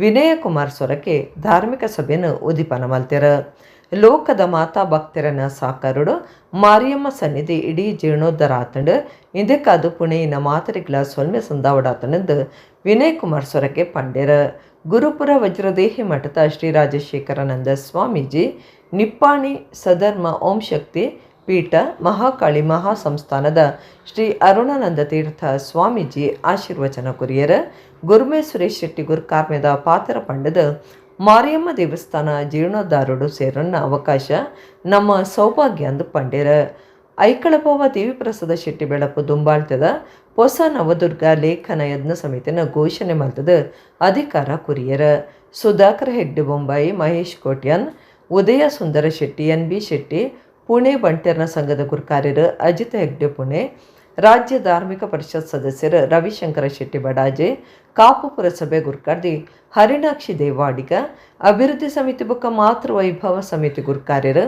ವಿನಯ ಕುಮಾರ್ ಸೊರಕೆ ಧಾರ್ಮಿಕ ಸಭೆಯನ್ನು ಉದ್ದೀಪನ ಮಲ್ತಿರು. ಲೋಕದ ಮಾತಾ ಭಕ್ತರನ್ನ ಸಾಕಾರುಡು ಮಾರಿಯಮ್ಮ ಸನ್ನಿಧಿ ಇಡೀ ಜೀರ್ಣೋದ್ಧಾರ ಆತಂಡು ಇದಕ್ಕಾದು ಪುಣೆಯಿನ ಮಾತರಿಗಳ ಸೊಲ್ಮೆ ಸಂದಾವಡಾತನಂದು ವಿನಯ್ ಕುಮಾರ್ ಸೊರಕೆ ಪಂಡ್ಯರ. ಗುರುಪುರ ವಜ್ರದೇಹಿ ಮಠದ ಶ್ರೀ ರಾಜಶೇಖರಾನಂದ ಸ್ವಾಮೀಜಿ, ನಿಪ್ಪಾಣಿ ಸಧರ್ಮ ಓಂ ಶಕ್ತಿ ಪೀಠ ಮಹಾಕಾಳಿ ಮಹಾಸಂಸ್ಥಾನದ ಶ್ರೀ ಅರುಣಾನಂದ ತೀರ್ಥ ಸ್ವಾಮೀಜಿ ಆಶೀರ್ವಚನ ಕುರಿಯರ. ಗುರ್ಮೆ ಸುರೇಶ್ ಶೆಟ್ಟಿ ಗುರ್ಕಾರ್ಮೆದ ಪಾತ್ರ ಪಂಡದ ಮಾರಿಯಮ್ಮ ದೇವಸ್ಥಾನ ಜೀರ್ಣೋದ್ಧಾರುಡು ಸೇರನ್ನ ಅವಕಾಶ ನಮ್ಮ ಸೌಭಾಗ್ಯ ಅಂದು ಪಂಡ್ಯರ. ಐಕಳಭಾವ ದೇವಿಪ್ರಸಾದ ಶೆಟ್ಟಿ ಬೆಳಪು ದುಂಬಾಳ್ತದ ಹೊಸ ನವದುರ್ಗ ಲೇಖನ ಯಜ್ಞ ಸಮಿತಿನ ಘೋಷಣೆ ಮಲ್ತದ ಅಧಿಕಾರ ಕುರಿಯರ. ಸುಧಾಕರ್ ಹೆಗ್ಡೆ ಬೊಂಬಾಯಿ, ಮಹೇಶ್ ಕೋಟ್ಯಾನ್, ಉದಯ ಸುಂದರ ಶೆಟ್ಟಿ, ಎನ್ ಬಿ ಶೆಟ್ಟಿ, ಪುಣೆ ಬಂಟೆರ್ನ ಸಂಘದ ಗುರ್ಕಾರ್ಯರು ಅಜಿತ್ ಹೆಗ್ಡೆ ಪುಣೆ, ರಾಜ್ಯ ಧಾರ್ಮಿಕ ಪರಿಷತ್ ಸದಸ್ಯರು ರವಿಶಂಕರ ಶೆಟ್ಟಿ ಬಡಾಜೆ, ಕಾಪು ಪುರಸಭೆ ಗುರ್ಕಾರ್ದಿ ಹರಿಣಾಕ್ಷಿ ದೇವಾಡಿಗ, ಅಭಿವೃದ್ಧಿ ಸಮಿತಿ ಬುಕ್ಕ ಮಾತೃವೈಭವ ಸಮಿತಿ ಗುರ್ಕಾರ್ಯರು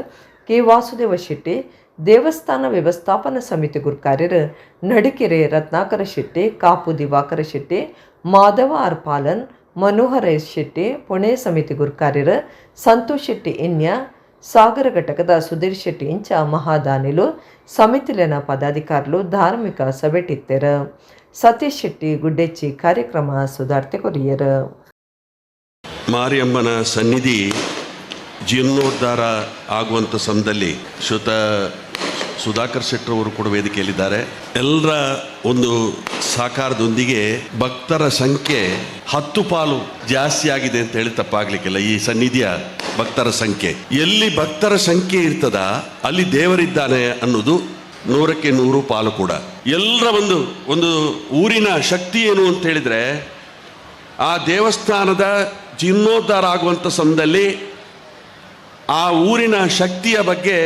ಕೆ ವಾಸುದೇವ ಶೆಟ್ಟಿ, ದೇವಸ್ಥಾನ ವ್ಯವಸ್ಥಾಪನಾ ಸಮಿತಿ ಗುರ್ಕಾರ್ಯರು ನಡಿಕೆರೆ ರತ್ನಾಕರ ಶೆಟ್ಟಿ, ಕಾಪು ದಿವಾಕರ ಶೆಟ್ಟಿ, ಮಾಧವ ಆರ್ ಪಾಲನ್, ಮನೋಹರ ಎಸ್ ಶೆಟ್ಟಿ, ಪುಣೆ ಸಮಿತಿ ಗುರ್ಕಾರ್ಯರು ಸಂತೋಷ್ ಶೆಟ್ಟಿ ಇನ್ಯ, ಸಾಗರ ಘಟಕದ ಸುಧೀರ್ ಶೆಟ್ಟಿ ಇಂಚ ಮಹಾದಾನಿಲು, ಸಮಿತಿಲಿನ ಪದಾಧಿಕಾರುలు ಧಾರ್ಮಿಕ ಸಭೆಟಿತ್ತೆರು. ಸತೀಶ್ ಶೆಟ್ಟಿ ಗುಡ್ಡೆಚ್ಚಿ ಕಾರ್ಯಕ್ರಮ ಸುಧಾರ್ತೆ ಕೊರಿಯರು. ಮಾರಿಯಮ್ಮನ ಸನ್ನಿಧಿ ಜೀರ್ಣೋದ್ಧಾರ ಆಗುವಂಥ ಸಮಯದಲ್ಲಿ ಶ್ರೀಯುತ ಸುಧಾಕರ್ ಶೆಟ್ಟರವರು ಕೂಡ ವೇದಿಕೆಯಲ್ಲಿದ್ದಾರೆ. ಎಲ್ಲರ ಒಂದು ಸಹಕಾರದೊಂದಿಗೆ ಭಕ್ತರ ಸಂಖ್ಯೆ 10 ಪಾಲು ಜಾಸ್ತಿ ಆಗಿದೆ ಅಂತ ಹೇಳಿ ತಪ್ಪಾಗಲಿಕ್ಕಿಲ್ಲ. ಈ ಸನ್ನಿಧಿಯ ಭಕ್ತರ ಸಂಖ್ಯೆ, ಎಲ್ಲಿ ಭಕ್ತರ ಸಂಖ್ಯೆ ಇರ್ತದ ಅಲ್ಲಿ ದೇವರಿದ್ದಾನೆ ಅನ್ನೋದು 100ಕ್ಕೆ 100 ಪಾಲು ಕೂಡ. ಎಲ್ಲರ ಒಂದು ಒಂದು ಊರಿನ ಶಕ್ತಿ ಏನು ಅಂತ ಹೇಳಿದರೆ, ಆ ದೇವಸ್ಥಾನದ ಜೀರ್ಣೋದ್ಧಾರ ಆಗುವಂಥ ಸಮಯದಲ್ಲಿ ಆ ಊರಿನ ಶಕ್ತಿಯ ಬಗ್ಗೆ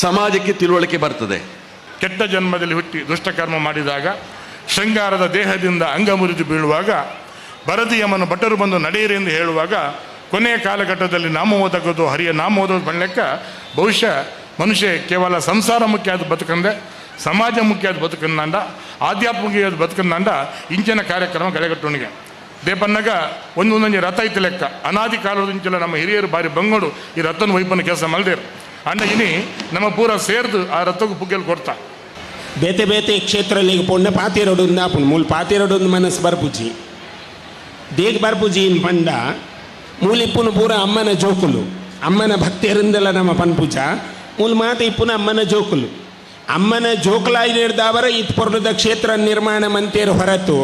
ಸಮಾಜಕ್ಕೆ ತಿಳುವಳಿಕೆ ಬರ್ತದೆ. ಕೆಟ್ಟ ಜನ್ಮದಲ್ಲಿ ಹುಟ್ಟಿ ದುಷ್ಟಕರ್ಮ ಮಾಡಿದಾಗ, ಶೃಂಗಾರದ ದೇಹದಿಂದ ಅಂಗ ಮುರಿದು ಬೀಳುವಾಗ, ಭರತಿಯಮ್ಮನ ಭಟರು ಬಂದು ನಡೆಯಿರಿ ಎಂದು ಹೇಳುವಾಗ, ಕೊನೆಯ ಕಾಲಘಟ್ಟದಲ್ಲಿ ನಾಮ ಓದಗೋದು ಹರಿಯ ನಾಮ ಓದೋದು ಬಣ್ಣ ಲೆಕ್ಕ. ಬಹುಶಃ ಮನುಷ್ಯ ಕೇವಲ ಸಂಸಾರ ಮುಖ್ಯ ಆದ ಬದುಕಂದೆ ಸಮಾಜಮುಖಿಯಾದ ಬದುಕನ್ನಾಂಡ ಆಧ್ಯಾತ್ಮಿಕ ಬದುಕನ್ನಾಂಡ ಇಂಚಿನ ಕಾರ್ಯಕ್ರಮ ಕಡೆಗಟ್ಟುಣಿಗೆ ದೇಪನ್ನಾಗ ಒಂದೊಂದೊಂಜಿ ರಥ ಇತ್ತು ಲೆಕ್ಕ ಅನಾದಿ ಕಾಲದಿಂಚಲ ನಮ್ಮ ಹಿರಿಯರು ಬಾರಿ ಬಂಗೋಡು ಈ ರಥನ ವೈಪನ ಕೆಲಸ ಮಲ್ದೇರು ಅಂಡ ಇನಿ ನಮ್ಮ ಪೂರ ಸೇರ್ದು ಆ ರಥಕ್ಕೂ ಪುಗ್ಗೆಲ್ ಕೊಡ್ತಾ ಬೇತೆ ಬೇತೆ ಕ್ಷೇತ್ರಲಿಗೆ ಪೊಣ್ಣೆ ಪಾತಿರಡು ಆಪುಂಡು ಮೂಲು ಪಾತಿರಡು ಮನಸ್ಸು ಬರ್ಪುಜಿ ದೇಗ್ ಬರ್ಪುಜಿ ಇನ್ ಪಂಡ ಮೂಲಿಪ್ಪುನು ಪೂರ ಅಮ್ಮನ ಜೋಕುಲು ಅಮ್ಮನ ಭಕ್ತಿಯರಿಂದಲ ನಮ್ಮ ಪನ್ಪುಜ ಮೂಲು ಮಾತ ಇಪ್ಪುನ ಅಮ್ಮನ ಜೋಕುಲು ಅಮ್ಮನ ಜೋಕುಲಾಯಿದಾವರ ಇತ್ ಪೊರ್ಲದ ಕ್ಷೇತ್ರ ನಿರ್ಮಾಣ ಮಂತೇರು ಹೊರತು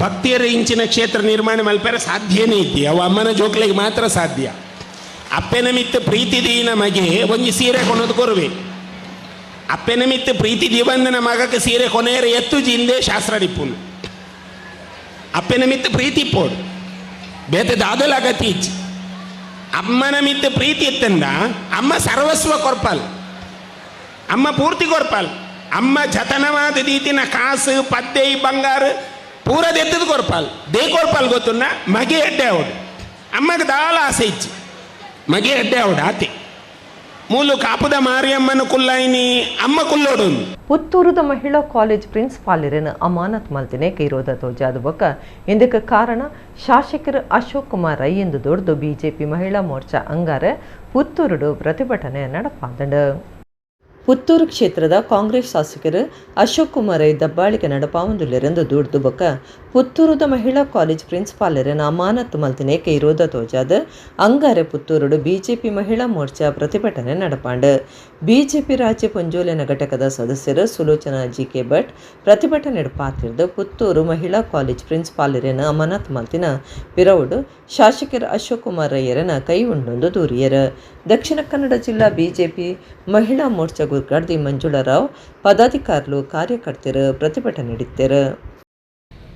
ಭಕ್ತಿಯರ ಇಂಚಿನ ಕ್ಷೇತ್ರ ನಿರ್ಮಾಣ ಮಲ್ಪೆರ ಸಾಧ್ಯನೇ ಇದ್ದಿ ಅವು ಅಮ್ಮನ ಜೋಕ್ಲಿಗೆ ಮಾತ್ರ ಸಾಧ್ಯ. ಅಪ್ಪೆನ ಮಿತ್ತ ಪ್ರೀತಿ ದೀನ ಮಗೆ ಒಂಜಿ ಸೀರೆ ಕೊನೋದು ಕೊರುವೆ ಅಪ್ಪೆನ ಮಿತ್ತ ಪ್ರೀತಿ ದಿವಂದನ ಮಗಕ್ಕೆ ಸೀರೆ ಕೊನೆಯರ ಎತ್ತು ಜಿಂದೆ ಶಾಸ್ತ್ರ ಡಿಪ್ಪುನು ಅಪ್ಪೆನ ಮಿತ್ತ ಪ್ರೀತಿ ಪೋಡು ಬೇತೆ ದಾದಲ ಅಗತಿ ಇಚ್ಚಿ ಅಮ್ಮನ ಮಿತ್ತ ಪ್ರೀತಿ ಇತ್ತಂದ ಅಮ್ಮ ಸರ್ವಸ್ವ ಕೊರ್ಪಾಲ್ ಅಮ್ಮ ಪೂರ್ತಿ ಕೊರ್ಪಾಲ್ ಅಮ್ಮ ಜತನವಾದ ದೀತಿನ ಕಾಸು ಪದ್ದೆ ಬಂಗಾರು ಪೂರ ದೆತ್ತದ ಕೊರ್ಪಾಲ್ they ಕೊರ್ಪಾಲ್ ಗೊತ್ತುನ್ನ ಮಗೆ ಎಡ್ಡೆ ಅವಡು ಅಮ್ಮಗೆ ದಾಲ ಆಸೆ ಇಚ್ಚಿ ಮಗೆ ಎಡ್ಡೆ ಅವಡು ಆತೆ ಮೂಲು ಕಾಪುದ ಮಾರಿಯಮ್ಮನ ಕುಲ್ಲಾಯಿನಿ ಅಮ್ಮ ಕುಲ್ಲೋಡು. ಪುತ್ತೂರುದ ಮಹಿಳಾ ಕಾಲೇಜ್ ಪ್ರಿನ್ಸಿಪಾಲರನ್ನು ಅಮಾನತ್ ಮಲ್ತಿನೆ ಕೈರೋಧ ತೋಜಾದ ಬೊಕ್ಕ ಇಂದಕ್ಕೆ ಕಾರಣ ಶಾಸಕರು ಅಶೋಕ್ ಕುಮಾರ್ ರೈ ಎಂದು ದೊಡ್ದು ಬಿಜೆಪಿ ಮಹಿಳಾ ಮೋರ್ಚಾ ಅಂಗಾರ ಪುತ್ತೂರುಡು ಪ್ರತಿಭಟನೆ ನಡಪಾದಂಡು. ಪುತ್ತೂರು ಕ್ಷೇತ್ರದ ಕಾಂಗ್ರೆಸ್ ಶಾಸಕರು ಅಶೋಕ್ ಕುಮಾರ್ ರೈ ದಬ್ಬಾಳಿಕೆ ನಡಪಾವಂದುಲೆರೆಂದು ದೂಡ್ದು ಬೊಕ್ಕ ಪುತ್ತೂರುದ ಮಹಿಳಾ ಕಾಲೇಜ್ ಪ್ರಿನ್ಸಿಪಾಲರನ್ನು ಅಮಾನತು ಮಲ್ತಿನೆ ಕೈರೋಧ ತೋಜಾದ ಅಂಗಾರೆ ಪುತ್ತೂರುಡು ಬಿಜೆಪಿ ಮಹಿಳಾ ಮೋರ್ಚಾ ಪ್ರತಿಭಟನೆ ನಡಪಾಂಡು. ಬಿಜೆಪಿ ರಾಜ್ಯ ಪೊಂಜೋಲಿನ ಘಟಕದ ಸದಸ್ಯರು ಸುಲೋಚನಾ ಜಿ ಕೆ ಭಟ್ ಪ್ರತಿಭಟನೆ ಪಾತಿರ್ದು ಪುತ್ತೂರು ಮಹಿಳಾ ಕಾಲೇಜ್ ಪ್ರಿನ್ಸಿಪಾಲರನ್ನು ಅಮಾನತು ಮಲ್ತಿನ ಪಿರವುಡು ಶಾಸಕರು ಅಶೋಕ್ ಕುಮಾರ್ ರೈಯರನ್ನ ಕೈ ಉಂಡೊಂದು ದೂರಿಯರು. ದಕ್ಷಿಣ ಕನ್ನಡ ಜಿಲ್ಲಾ ಬಿಜೆಪಿ ಮಹಿಳಾ ಮೋರ್ಚಾ ಗುರ್ಗಾರ್ದಿ ಮಂಜುಳಾರಾವ್ ಪದಾಧಿಕಾರಿಗಳು ಕಾರ್ಯಕರ್ತರು ಪ್ರತಿಭಟನೆ ನೀಡಿದ್ದರು.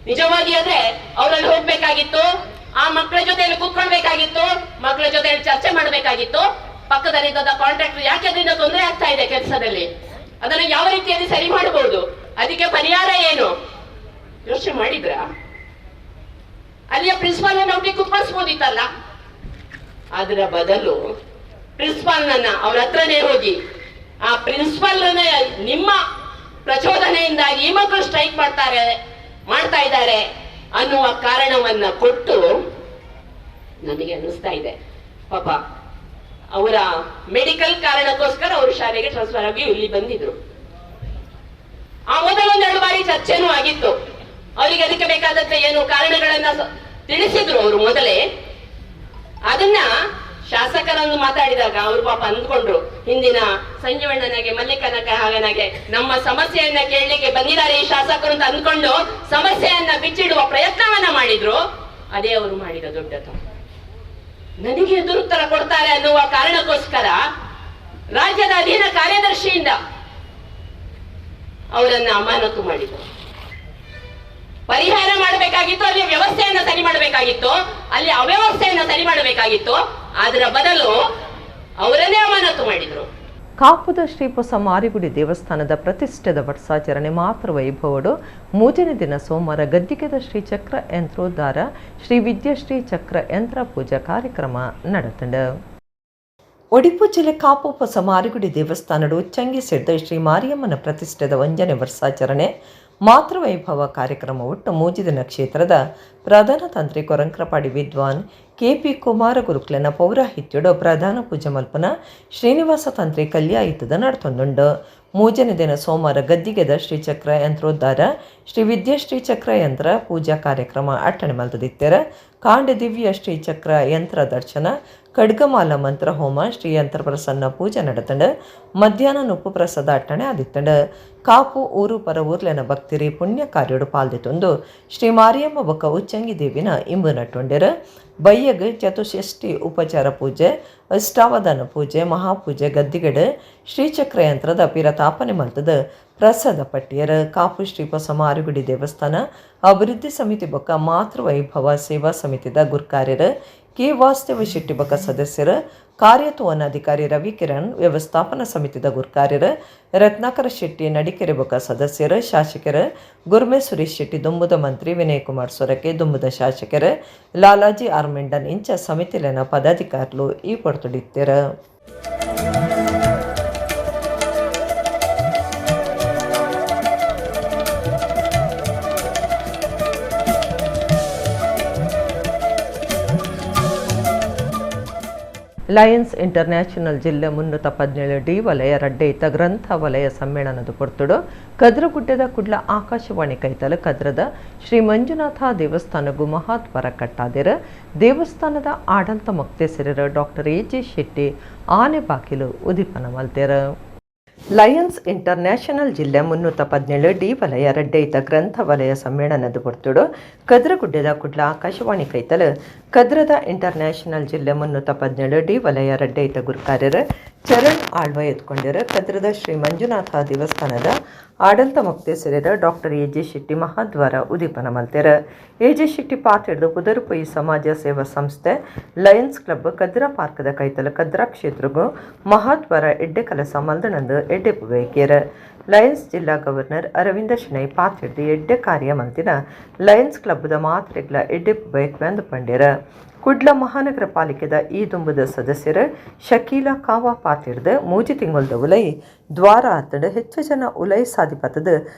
ನಿಜವಾಗಿ ಅಂದ್ರೆ ಅವರಲ್ಲಿ ಹೋಗ್ಬೇಕಾಗಿತ್ತು, ಆ ಮಕ್ಕಳ ಜೊತೆಯಲ್ಲಿ ಕೂತ್ಕೊಳ್ಬೇಕಾಗಿತ್ತು, ಮಕ್ಕಳ ಜೊತೆಯಲ್ಲಿ ಚರ್ಚೆ ಮಾಡಬೇಕಾಗಿತ್ತು. ಪಕ್ಕದಲ್ಲಿದ್ದ ಕಾಂಟ್ರಾಕ್ಟರ್ ಯಾಕೆ ಅದರಿಂದ ತೊಂದರೆ ಆಗ್ತಾ ಇದೆ ಕೆಲಸದಲ್ಲಿ, ಅದನ್ನು ಯಾವ ರೀತಿಯಲ್ಲಿ ಸರಿ ಮಾಡಬಹುದು, ಅದಕ್ಕೆ ಪರಿಹಾರ ಏನು ಯೋಚನೆ ಮಾಡಿದ್ರ? ಅಲ್ಲಿಯ ಪ್ರಿನ್ಸಿಪಾಲ್ ಒಟ್ಟಿಗೆ ಕೂತ್ಕೊಳ್ಸ್ಬೋದಿತ್ತಲ್ಲ. ಅದರ ಬದಲು ಪ್ರಿನ್ಸಿಪಾಲ್ನನ್ನ ಅವ್ರ ಹತ್ರನೇ ಹೋಗಿ ಆ ಪ್ರಿನ್ಸಿಪಾಲ್ ನಿಮ್ಮ ಪ್ರಚೋದನೆಯಿಂದಾಗಿ ಈ ಮಕ್ಕಳು ಸ್ಟ್ರೈಕ್ ಮಾಡ್ತಾ ಇದ್ದಾರೆ ಅನ್ನುವ ಕಾರಣವನ್ನ ಕೊಟ್ಟು ನನಗೆ ಅನ್ನಿಸ್ತಾ ಇದೆ ಪಾಪ ಅವರ ಮೆಡಿಕಲ್ ಕಾರಣಕ್ಕೋಸ್ಕರ ಅವರು ಶಾಲೆಗೆ ಟ್ರಾನ್ಸ್ಫರ್ ಆಗಿ ಇಲ್ಲಿ ಬಂದಿದ್ರು. ಆ ಮೊದಲೊಂದೆರಡು ಬಾರಿ ಚರ್ಚೆನೂ ಆಗಿತ್ತು, ಅವರಿಗೆ ಅದಕ್ಕೆ ಬೇಕಾದಂತ ಏನು ಕಾರಣಗಳನ್ನ ತಿಳಿಸಿದ್ರು ಅವರು ಮೊದಲೇ. ಅದನ್ನ ಶಾಸಕರನ್ನು ಮಾತಾಡಿದಾಗ ಅವರು ಪಾಪ ಅಂದ್ಕೊಂಡ್ರು, ಹಿಂದಿನ ಸಂಜೀವಣ್ಣನಾಗೆ ಮಲ್ಲಿಕನಕ ಹಾಗನಾಗೆ ನಮ್ಮ ಸಮಸ್ಯೆಯನ್ನ ಕೇಳಲಿಕ್ಕೆ ಬಂದಿದ್ದಾರೆ ಈ ಶಾಸಕರು ಅಂತ ಅಂದ್ಕೊಂಡು ಸಮಸ್ಯೆಯನ್ನ ಬಿಚ್ಚಿಡುವ ಪ್ರಯತ್ನವನ್ನ ಮಾಡಿದ್ರು. ಅದೇ ಅವರು ಮಾಡಿದ ದೊಡ್ಡ ತಪ್ಪು. ನನಗೆ ಎದುರುತ್ತರ ಕೊಡ್ತಾರೆ ಅನ್ನುವ ಕಾರಣಕ್ಕೋಸ್ಕರ ರಾಜ್ಯದ ಅಧೀನ ಕಾರ್ಯದರ್ಶಿಯಿಂದ ಅವರನ್ನ ಅಮಾನತು ಮಾಡಿದ್ರು. ಪರಿಹಾರ ಮಾಡಬೇಕಾಗಿತ್ತು, ಅಲ್ಲಿ ವ್ಯವಸ್ಥೆಯನ್ನ ಸರಿ ಮಾಡಬೇಕಾಗಿತ್ತು, ಅಲ್ಲಿ ಅವ್ಯವಸ್ಥೆಯನ್ನ ಸರಿ ಮಾಡಬೇಕಾಗಿತ್ತು. ಅದರ ಬದಲು ಅವರನ್ನೇ ಅಮಾನತು ಮಾಡಿದ್ರು. ಕಾಪುದ ಶ್ರೀ ಹೊಸ ಮಾರಿಗುಡಿ ದೇವಸ್ಥಾನದ ಪ್ರತಿಷ್ಠೆದ ವರ್ಷಾಚರಣೆ ಮಾತೃ ವೈಭವಡು ಮೂರನೇ ದಿನ ಸೋಮವಾರ ಗದ್ದಿಗೆದ ಶ್ರೀ ಚಕ್ರ ಯಂತ್ರೋದ್ಧಾರ ಶ್ರೀ ವಿದ್ಯಾಶ್ರೀ ಚಕ್ರ ಯಂತ್ರ ಪೂಜಾ ಕಾರ್ಯಕ್ರಮ ನಡೆತಂಡು. ಒಡಿಪು ಜಿಲ್ಲೆ ಕಾಪು ಹೊಸ ಮಾರಿಗುಡಿ ದೇವಸ್ಥಾನಡು ಉಚ್ಚಂಗಿ ಸಿಡ್ದ ಶ್ರೀ ಮಾರಿಯಮ್ಮನ ಪ್ರತಿಷ್ಠೆದ ಒಂಜನೆ ವರ್ಷಾಚರಣೆ ಮಾತೃವೈಭವ ಕಾರ್ಯಕ್ರಮ ಒಟ್ಟು ಮೂಜಿದಿನ ಕ್ಷೇತ್ರದ ಪ್ರಧಾನ ತಂತ್ರಿ ಕೊರಂಕ್ರಪಾಡಿ ವಿದ್ವಾನ್ ಕೆಪಿ ಕುಮಾರ ಗುರುಕ್ಲೆನ ಪೌರಾಹಿತ್ಯಡು ಪ್ರಧಾನ ಪೂಜೆ ಮಲ್ಪನ ಶ್ರೀನಿವಾಸ ತಂತ್ರಿ ಕಲ್ಯಾಯಿತದ ನಡ್ತೊಂದುಂಡು. ಮೂಜನೇ ದಿನ ಸೋಮವಾರ ಗದ್ದಿಗೆದ ಶ್ರೀಚಕ್ರ ಯಂತ್ರೋದ್ಧಾರ ಶ್ರೀ ವಿದ್ಯಾಶ್ರೀ ಚಕ್ರ ಯಂತ್ರ ಪೂಜಾ ಕಾರ್ಯಕ್ರಮ ಅಟ್ಟಣೆ ಮಲ್ತದಿತ್ತೆರ. ಕಾಂಡ ದಿವ್ಯ ಶ್ರೀಚಕ್ರ ಯಂತ್ರ ದರ್ಶನ, ಖಡ್ಗಮಾಲ ಮಂತ್ರ ಹೋಮ, ಶ್ರೀ ಯಂತ್ರ ಪ್ರಸನ್ನ ಪೂಜೆ ನಡೆತಂಡು. ಮಧ್ಯಾಹ್ನ ನುಪ್ಪು ಪ್ರಸಾದ ಅಟ್ಟಣೆ ಆದಿತ್ತಂಡು. ಕಾಪು ಊರು ಪರ ಊರ್ಲೆನ ಭಕ್ತಿರಿ ಪುಣ್ಯ ಕಾರ್ಯಡು ಪಾಲ್ದಿತ್ತೊಂದು ಶ್ರೀ ಮಾರಿಯಮ್ಮ ಬೊಕ್ಕ ಉಚ್ಚಂಗಿ ದೇವಿನ ಇಂಬು ನಟ್ಟೊಂಡೆರು. ಬಯ್ಯಗ್ ಚತುಷ್ಷಷ್ಠಿ ಉಪಚಾರ ಪೂಜೆ, ಅಷ್ಟಾವಧಾನ ಪೂಜೆ, ಮಹಾಪೂಜೆ ಗದ್ದಿಗಡು ಶ್ರೀಚಕ್ರ ಯಂತ್ರದ ಪಿರತಾಪನೆ ಮಲ್ತದ ಪ್ರಸಾದ ಪಟ್ಟಿಯರ. ಕಾಪು ಶ್ರೀ ಹೊಸ ಮಾರಿಗುಡಿ ದೇವಸ್ಥಾನ ಅಭಿವೃದ್ಧಿ ಸಮಿತಿ ಬೊಕ್ಕ ಮಾತೃವೈಭವ ಸೇವಾ ಸಮಿತಿದ ಗುರ್ಕಾರ್ಯರು ಕೆ ವಾಸ್ತವ ಶೆಟ್ಟಿ ಬೊಕ್ಕ ಸದಸ್ಯರು, ಕಾರ್ಯತೋವನಾಧಿಕಾರಿ ರವಿಕಿರಣ್, ವ್ಯವಸ್ಥಾಪನಾ ಸಮಿತಿದ ಗುರ್ಕಾರ್ಯರು ರತ್ನಾಕರ ಶೆಟ್ಟಿ ನಡಿಕೆರೆ ಬೊಕ್ಕ ಸದಸ್ಯರು, ಶಾಸಕರು ಗುರ್ಮೆ ಸುರೇಶ್ ಶೆಟ್ಟಿ, ದುಂಬುದ ಮಂತ್ರಿ ವಿನಯ್ ಕುಮಾರ್ ಸೊರಕೆ, ದುಂಬುದ ಶಾಸಕರು ಲಾಲಾಜಿ ಆರ್ಮೆಂಡನ್ ಇಂಚ ಸಮಿತಿಲಿನ ಪದಾಧಿಕಾರಿಗಳು ಈ ಪೊರ್ತುಡಿತ್ತೆರು. Lions international ಜಿಲ್ಲೆ 317 ಡಿ ವಲಯ ರಡ್ಡೈತ ಗ್ರಂಥ ವಲಯ ಸಮ್ಮೇಳನದ ಪೊರ್ತುಡು ಕದ್ರಗುಡ್ಡದ ಕುಡ್ಲ ಆಕಾಶವಾಣಿ ಕೈತಲ ಕದ್ರದ ಶ್ರೀ ಮಂಜುನಾಥ ದೇವಸ್ಥಾನಗೂ ಮಹಾದ್ವಾರ ಕಟ್ಟಾದಿರ ದೇವಸ್ಥಾನದ ಆಡಳಿತ ಮೊಕ್ತೇಸರರ doctor A J Shetty ಆನೆ ಬಾಗಿಲು ಉದೀಪನ ಮಲ್ತೆರ. ಲಯನ್ಸ್ ಇಂಟರ್ನ್ಯಾಷನಲ್ ಜಿಲ್ಲೆ 317 ಡಿ ವಲಯ ರಡ್ಡೈತ ಗ್ರಂಥ ವಲಯ ಸಮ್ಮೇಳನದ ಪೊರ್ತುಡು ಕದ್ರಗುಡ್ಡದ ಕುಡ್ಲ ಆಕಾಶವಾಣಿ ಕೈತಲ ಕದ್ರದ ಇಂಟರ್ನ್ಯಾಷನಲ್ ಜಿಲ್ಲೆ 317 ಡಿ ವಲಯ ರಡ್ಡೈತ ಗುರುಕಾರ್ಯರ ಚರಣ್ ಆಳ್ವ ಎತ್ಕೊಂಡಿರ ಕದ್ರದ ಶ್ರೀ ಮಂಜುನಾಥ ದೇವಸ್ಥಾನದ ಆಡಳಿತ ಮೊಕ್ತೇಸರರ doctor A J Shetty ಮಹಾದ್ವಾರ ಉದೀಪನ ಮಲ್ತೆರ. ಎ ಜೆ ಶೆಟ್ಟಿ ಪಾತಿಡ್ದು ಪುದರುಪೊಯಿ ಸಮಾಜ ಸೇವಾ ಸಂಸ್ಥೆ ಲಯನ್ಸ್ ಕ್ಲಬ್ ಕದ್ರ ಪಾರ್ಕದ ಕೈತಲ ಕದ್ರಾ ಕ್ಷೇತ್ರಗೂ ಮಹಾದ್ವಾರ ಎಡ್ಡೆ ಕಲಸ ಮಲ್ದಣಂದು ಎಡ್ಡೆ ಪುಬೇಕೇರ. ಲಯನ್ಸ್ ಜಿಲ್ಲಾ ಗವರ್ನರ್ ಅರವಿಂದ ಶೆಣೈ ಪಾತಿಡ್ದು ಎಡ್ಡೆ ಕಾರ್ಯ ಮಲ್ತಿನ ಲಯನ್ಸ್ ಕ್ಲಬ್ದ ಮಾತ್ರೆಗ್ಲ ಎಡ್ಡೆ ಪುಬೇಕ್ವೆಂದು ಪಂಡ್ಯರ. ಕುಡ್ಲ ಮಹಾನಗರ ಪಾಲಿಕೆದ ಈ ದುಂಬದ ಸದಸ್ಯರು ಶಕೀಲಾ ಕಾವಾ ಪಾತಿಡ್ದು ಮೂಜಿ ತಿಂಗೊಲ್ದ ಉಲೈ ದ್ವಾರ ಆತಡು ಹೆಚ್ಚು ಜನ ಉಲೈ ಸಾಧಿಪತದ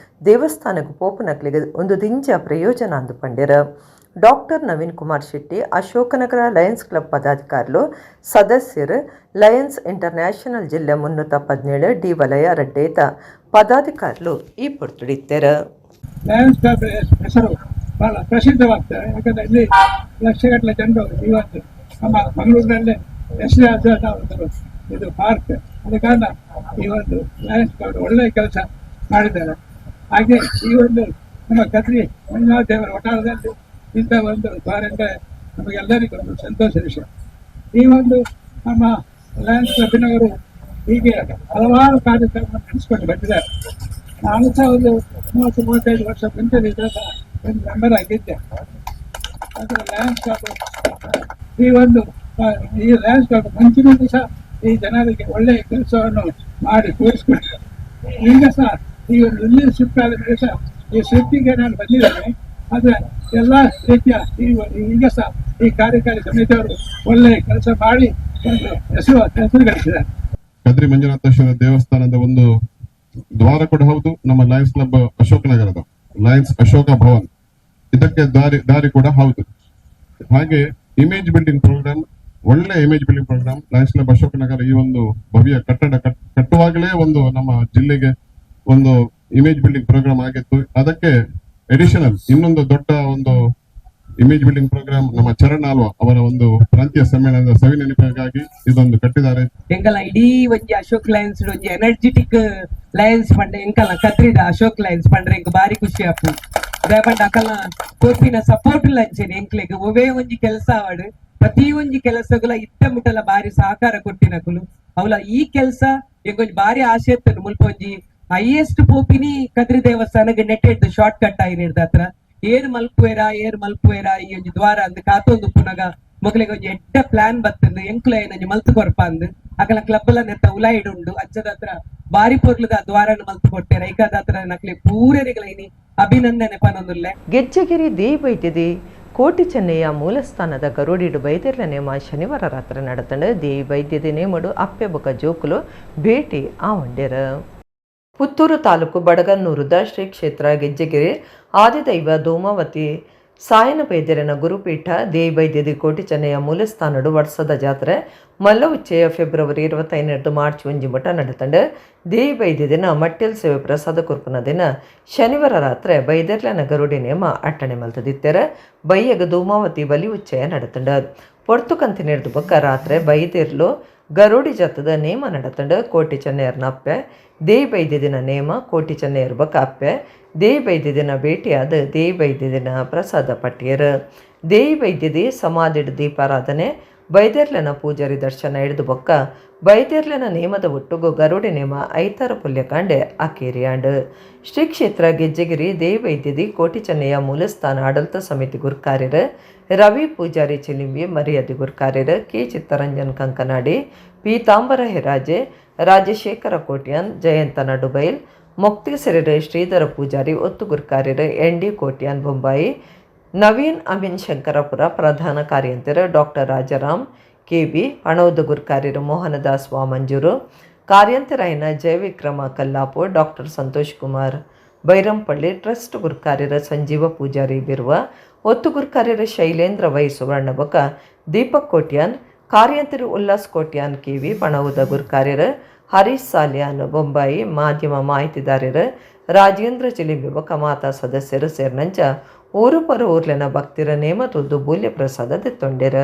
ದೇವಸ್ಥಾನಕ್ಕೆ ಪೋಪನಕ್ಲಿಗೆ ಒಂದು ದಿಂಜ ಪ್ರಯೋಜನ ಅಂದು ಪಂಡ್ಯರ. Doctor Naveen Kumar Shetty Ashoknagar Lions club ಪದಾಧಿಕಾರಿಗಳು ಸದಸ್ಯರು ಲಯನ್ಸ್ ಇಂಟರ್ನ್ಯಾಷನಲ್ ಜಿಲ್ಲೆ 317 ಡಿ ವಲಯ ರಡ್ಡೇತ ಪದಾಧಿಕಾರಿಗಳು ಈ ಪೊರ್ತುಡಿತ್ತೆರ. ಲಯನ್ಸ್ ಕ್ಲಬ್ ಹೆಸರು ಬಹಳ ಪ್ರಸಿದ್ಧವಾಗ್ತದೆ. ಯಾಕಂದ್ರೆ ಇಲ್ಲಿ ಲಕ್ಷಗಟ್ಟಲೆ ಜನರು ಇವತ್ತು ನಮ್ಮ ಮಂಗಳೂರಿನಲ್ಲೇ ಹೆಸರಾದ ಒಂದು ಇದು ಪಾರ್ಕ್. ಅದ ಕಾರಣ ಈ ಒಂದು ಲಯನ್ಸ್ ಕ್ಲಬ್ ಒಳ್ಳೆಯ ಕೆಲಸ ಮಾಡಿದ್ದಾರೆ. ಹಾಗೆ ಈ ಒಂದು ನಮ್ಮ ಕದ್ರಿ ಮಂಜುನಾಥ ದೇವರ ವಠಾರದಲ್ಲಿ ಇಂಥ ಒಂದು ದ್ವಾರ ನಮಗೆಲ್ಲರಿಗೂ ಒಂದು ಸಂತೋಷ ವಿಷಯ. ಈ ಒಂದು ನಮ್ಮ ಲಯನ್ಸ್ ಕ್ಲಬ್ಬಿನವರು ಹೀಗೆ ಹಲವಾರು ಕಾರ್ಯಕ್ರಮ ನಡೆಸಿಕೊಂಡು ಬಂದಿದ್ದಾರೆ. ನಾನು ಸಹ ಒಂದು 30-35 ವರ್ಷ ಮುಂಚೆ ಸಹ ಒಂದು ಮೆಂಬರ್ ಆಗಿದ್ದೆ. ಆದರೆ ಲಯನ್ಸ್ ಕ್ಲಬ್ ಈ ಒಂದು ಈ ಲಯನ್ಸ್ ಕ್ಲಬ್ ಮುಂಚಿನಿಂದ ಸಹ ಈ ಜನರಿಗೆ ಒಳ್ಳೆಯ ಕೆಲಸವನ್ನು ಮಾಡಿ ತೋರಿಸ್ಕೊಟ್ಟಿದ್ದಾರೆ. ಈಗ ಸಹ ಈ ಒಂದು ಇಲ್ಲಿ ಶಿಫ್ಟ್ ಆದ ಮೇಲೆ ಸಹ ಈ ಶಿಫ್ಟಿಗೆ ನಾನು ಬಂದಿದ್ದೇನೆ. ಆದರೆ ಎಲ್ಲ ರೀತಿಯ ಈಗ ಸಹ ಈ ಕಾರ್ಯಕಾರಿ ಸಮಿತಿಯವರು ಒಳ್ಳೆಯ ಕೆಲಸ ಮಾಡಿ ಒಂದು ಹೆಸರು ಗಳಿಸಿದ್ದಾರೆ. ಕದ್ರಿ ಮಂಜುನಾಥೇಶ್ವರ ದೇವಸ್ಥಾನದ ಒಂದು ದ್ವಾರ ಕೂಡ ಹೌದು, ನಮ್ಮ ಲಯನ್ಸ್ ಕ್ಲಬ್ ಅಶೋಕ ನಗರದ ಲಯನ್ಸ್ ಅಶೋಕ ಭವನ್ ಇದಕ್ಕೆ ದಾರಿ ಕೂಡ ಹೌದು. ಹಾಗೆ image building program, ಒಳ್ಳೆ image building programme Lions club Ashok Nagar ಈ ಒಂದು ಭವ್ಯ ಕಟ್ಟಡ ಕಟ್ಟುವಾಗಲೇ ಒಂದು ನಮ್ಮ ಜಿಲ್ಲೆಗೆ ಒಂದು image building program ಆಗಿತ್ತು. ಅದಕ್ಕೆ ಅಡಿಷನಲ್ ಇನ್ನೊಂದು ದೊಡ್ಡ ಒಂದು image building program ನಮ್ಮ ಚರಣ್ ಆಲ್ವಾ ಅವರ ಒಂದು ಪ್ರಾಂತೀಯ ಸಮ್ಮೇಳನದ ಸವಿ ನೆನಪಿಗಾಗಿ ಇದೊಂದು ಕಟ್ಟಿದ್ದಾರೆ. ಎಂಕಲ ಇಡೀ ಒಂಜಿ ಅಶೋಕ್ ಲಯನ್ಸ್ ಒಂಜಿ ಎನರ್ಜೆಟಿಕ್ ಲಯನ್ಸ್ ಪಂಡ ಎಂಕಲ ಕದ್ರಿದ ಅಶೋಕ್ ಲಯನ್ಸ್ ಪಂಡ್ರೆ ಎಂಕ್ ಬಾರಿ ಖುಷಿ ಆಪು. ದಾಯೆಪಂಡ ಅಕಲ್ನ ಕೊರ್ಪಿನ ಸಪೋರ್ಟ್ ಲಂಚೆನೆ ಎಂಕ್ಲೆಗ್ ಒವೇ ಒಂಜಿ ಕೆಲಸ ಆವಡ್ ಪ್ರತಿ ಒಂಜಿ ಕೆಲಸಗುಲ ಇತ್ತ ಮುಟ್ಟಲ ಬಾರಿ ಸಹಕಾರ ಕೊಟ್ಟಿನಕುಲು. ಅವಲ ಈ ಕೆಲಸ ಎಂಕೊಂಜಿ ಬಾರಿ ಆಸೆ ಇತ್ತು. ಮುಲ್ಪ ಒಂಜಿ ಹೈಯೆಸ್ಟ್ ಪೋಪಿನಿ ಕದ್ರಿ ದೇವಸ್ಥಾನಕ್ಕೆ ನೆಟ್ಟೆಡ್ದು ಶಾರ್ಟ್ ಕಟ್ ಆಯಿನಿಡ್ದ ಹತ್ರ ಏರ್ ಮಲ್ಪುವೆರಾ ಏರ್ ಮಲ್ಪುವೆರಾ ಈ ಒಂಜಿ ದ್ವಾರ ಅಂದ್ ಕಾತೊಂದು ಉಪ್ಪುನಗ ಮೊಗಲಿಗೆ ಒಂಜಿ ಎಡ್ಡ ಪ್ಲಾನ್ ಬತ್ತಂದು ಎಂಕುಲ ಏನೊಂಜಿ ಮಲ್ತು ಕೊರ್ಪ ಅಂದ್ ಅಕಲ ಕ್ಲಬ್ ಲ ನೆತ್ತ ಉಲಾಯಿಡ್ ಉಂಡು ಅಚ್ಚದ ಹತ್ರ ಬಾರಿ ಪೊರ್ಲುದ ದ್ವಾರನ ಮಲ್ತು ಕೊಟ್ಟೆರ. ಐಕಾದ ಹತ್ರ ನಕ್ಲೆ ಪೂರೆರಿಗಳ ಇನಿ ಅಭಿನಂದನೆ ಪನೊಂದುಲ್ಲೆ. ಗೆಜ್ಜೆಗಿರಿ ದೇವೈದ್ಯದಿ ಕೋಟಿ ಚೆನ್ನಯ್ಯ ಮೂಲಸ್ಥಾನದ ಗರುಡಿಡು ಬೈದೆರ್ಲ ನೇಮ ಶನಿವಾರ ರಾತ್ರಿ ನಡತಂಡು ದೇವಿ ವೈದ್ಯದಿ ನೇಮಡು ಅಪ್ಪೆ ಬೊಕ ಜೋಕುಲು ಭೇಟಿ ಆವಂಡ್ಯರ. ಪುತ್ತೂರು ತಾಲೂಕು ಬಡಗನ್ನೂರುದ ಶ್ರೀ ಕ್ಷೇತ್ರ ಗೆಜ್ಜೆಗಿರಿ ಆದಿದೈವ ಧೂಮಾವತಿ ಸಾಯನ ಬೈದ್ಯರನ ಗುರುಪೀಠ ದೇವಿ ವೈದ್ಯದಿ ಕೋಟಿ ಚೆನ್ನಯ್ಯ ಮೂಲಸ್ಥಾನಡು ವರ್ಷದ ಜಾತ್ರೆ ಮಲ್ಲ ಉಚ್ಚಯ ಫೆಬ್ರವರಿ 25 ಮಾರ್ಚ್ 1 ಮಠ ನಡತಂಡು ದೇವಿ ವೈದ್ಯ ದಿನ ಮಟ್ಟೆಲ್ ಸೇವೆ ಪ್ರಸಾದ ಕೊರ್ಪುನ ದಿನ ಶನಿವಾರ ರಾತ್ರಿ ಬೈದರ್ಲನ ಗರುಡಿ ನೇಮ ಅಟ್ಟಣೆ ಮಲ್ತದಿತ್ತೆರ ಬೈಯಗ ಧೂಮಾವತಿ ಬಲಿ ಉಚ್ಚಯ ನಡತಂಡ ಪೊರ್ತು ಕಂತಿನಿರ್ದು ಬೊಕ್ಕ ರಾತ್ರಿ ಬೈದಿರ್ಲು ಗರುಡಿ ಜತ್ತದ ನೇಮ ನಡತಂಡು ಕೋಟಿ ಚೆನ್ನಯ್ಯರ್ನ ಅಪ್ಪೆ ದೇವಿ ವೈದ್ಯ ದಿನ ನೇಮ ಕೋಟಿ ಚೆನ್ನಯ್ಯರ್ ಬೊಕ್ಕ ಅಪ್ಪೆ ದೇವಿ ವೈದ್ಯ ದಿನ ಭೇಟಿಯಾದ ದೇವಿ ವೈದ್ಯ ದಿನ ಪ್ರಸಾದ ಪಟ್ಟಿಯರು. ದೇವಿ ವೈದ್ಯದಿ ಸಮಾಧಿಡ್ ದೀಪಾರಾಧನೆ ಬೈದೆರ್ಲೆನ ಪೂಜಾರಿ ದರ್ಶನ ಹಿಡಿದು ಬೊಕ್ಕ ಬೈದೆರ್ಲೆನ ನೇಮದ ಒಟ್ಟುಗು ಗರುಡಿ ನೇಮ ಐತಾರ ಪುಲ್ಯಕಾಂಡೆ ಅಕೇರಿಯಾಂಡ್. ಶ್ರೀ ಕ್ಷೇತ್ರ ಗೆಜ್ಜೆಗಿರಿ ದೇವಿ ವೈದ್ಯದಿ ಕೋಟಿ ಚೆನ್ನಯ್ಯ ಮೂಲಸ್ಥಾನ ಆಡಳಿತ ಸಮಿತಿ ಗುರುಕಾರ್ಯರು ರವಿ ಪೂಜಾರಿ ಚಿಲಿಂಬಿ ಮರ್ಯಾದೆ ಗುರುಕಾರ್ಯರು ಕೆ ಚಿತ್ತರಂಜನ್ ಕಂಕನಾಡಿ ಪೀತಾಂಬರ ಹೆರಾಜೆ ರಾಜಶೇಖರ ಕೋಟ್ಯಾನ್ ಜಯಂತ ನಡುಬೈಲ್ ಮೊಕ್ತಿಸೆರೆರು ಶ್ರೀಧರ ಪೂಜಾರಿ ಒತ್ತು ಗುರುಕಾರ್ಯರು ಎನ್ ಡಿ ಕೋಟ್ಯಾನ್ ಬೊಂಬಾಯಿ ನವೀನ್ ಅಮೀನ್ ಶಂಕರಪುರ ಪ್ರಧಾನ ಕಾರ್ಯಂತರು ಡಾಕ್ಟರ್ ರಾಜಾರಾಮ್ ಕೆಬಿ ಪಣೌದ ಗುರುಕಾರ್ಯರು ಮೋಹನದಾಸ್ ವಾಮಂಜೂರು ಕಾರ್ಯಂತರಾಯನ ಜಯವಿಕ್ರಮ ಕಲ್ಲಾಪು ಡಾಕ್ಟರ್ ಸಂತೋಷ್ ಕುಮಾರ್ ಬೈರಂಪಳ್ಳಿ ಟ್ರಸ್ಟ್ ಗುರುಕಾರ್ಯರ ಸಂಜೀವ ಪೂಜಾರಿ ಬಿರುವ ಒತ್ತು ಗುರುಕಾರ್ಯರ ಶೈಲೇಂದ್ರ ವೈ ಸುವರ್ಣಬೊಕ ದೀಪಕ್ ಕೋಟ್ಯಾನ್ ಕಾರ್ಯಂತರು ಉಲ್ಲಾಸ್ ಕೋಟ್ಯಾನ್ ಕಿವಿ, ಪಣವುದ ಗುರ್ಕಾರ್ಯರು ಹರೀಶ್ ಸಾಲಿಯಾನ್ ಬೊಂಬಾಯಿ, ಮಾಧ್ಯಮ ಮಾಹಿತಿದಾರರು ರಾಜೇಂದ್ರ ಚಿಲಿಂಬಿ ಬೊಕ್ಕ ಮಾತಾ ಸದಸ್ಯರು ಸೇರಿನಂಚ ಊರು ಪರ ಊರ್ಲೆನ ಭಕ್ತಿರ ನೇಮ ತುದ್ದು ಬೂಲ್ಯ ಪ್ರಸಾದ ದೆತ್ತೊಂಡೆರ.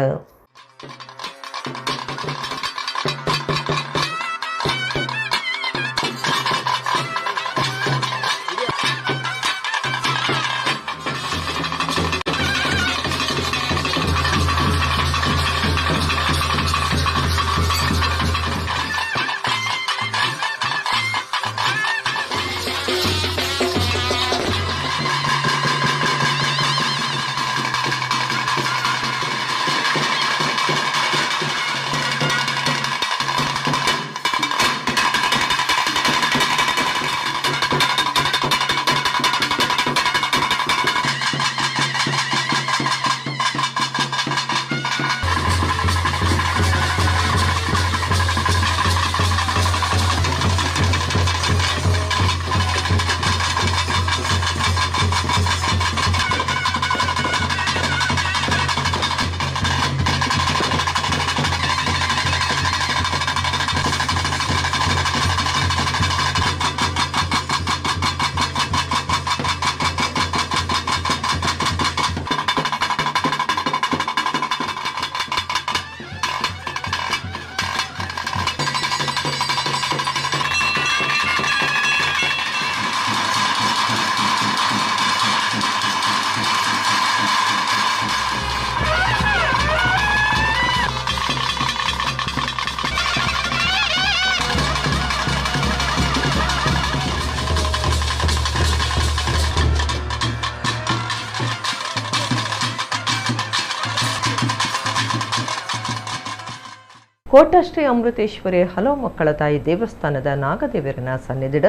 ಕೋಟಶ್ರೀ ಅಮೃತೇಶ್ವರಿ ಹಲವು ಮಕ್ಕಳ ತಾಯಿ ದೇವಸ್ಥಾನದ ನಾಗದೇವರನ ಸನ್ನಿಧಿಡ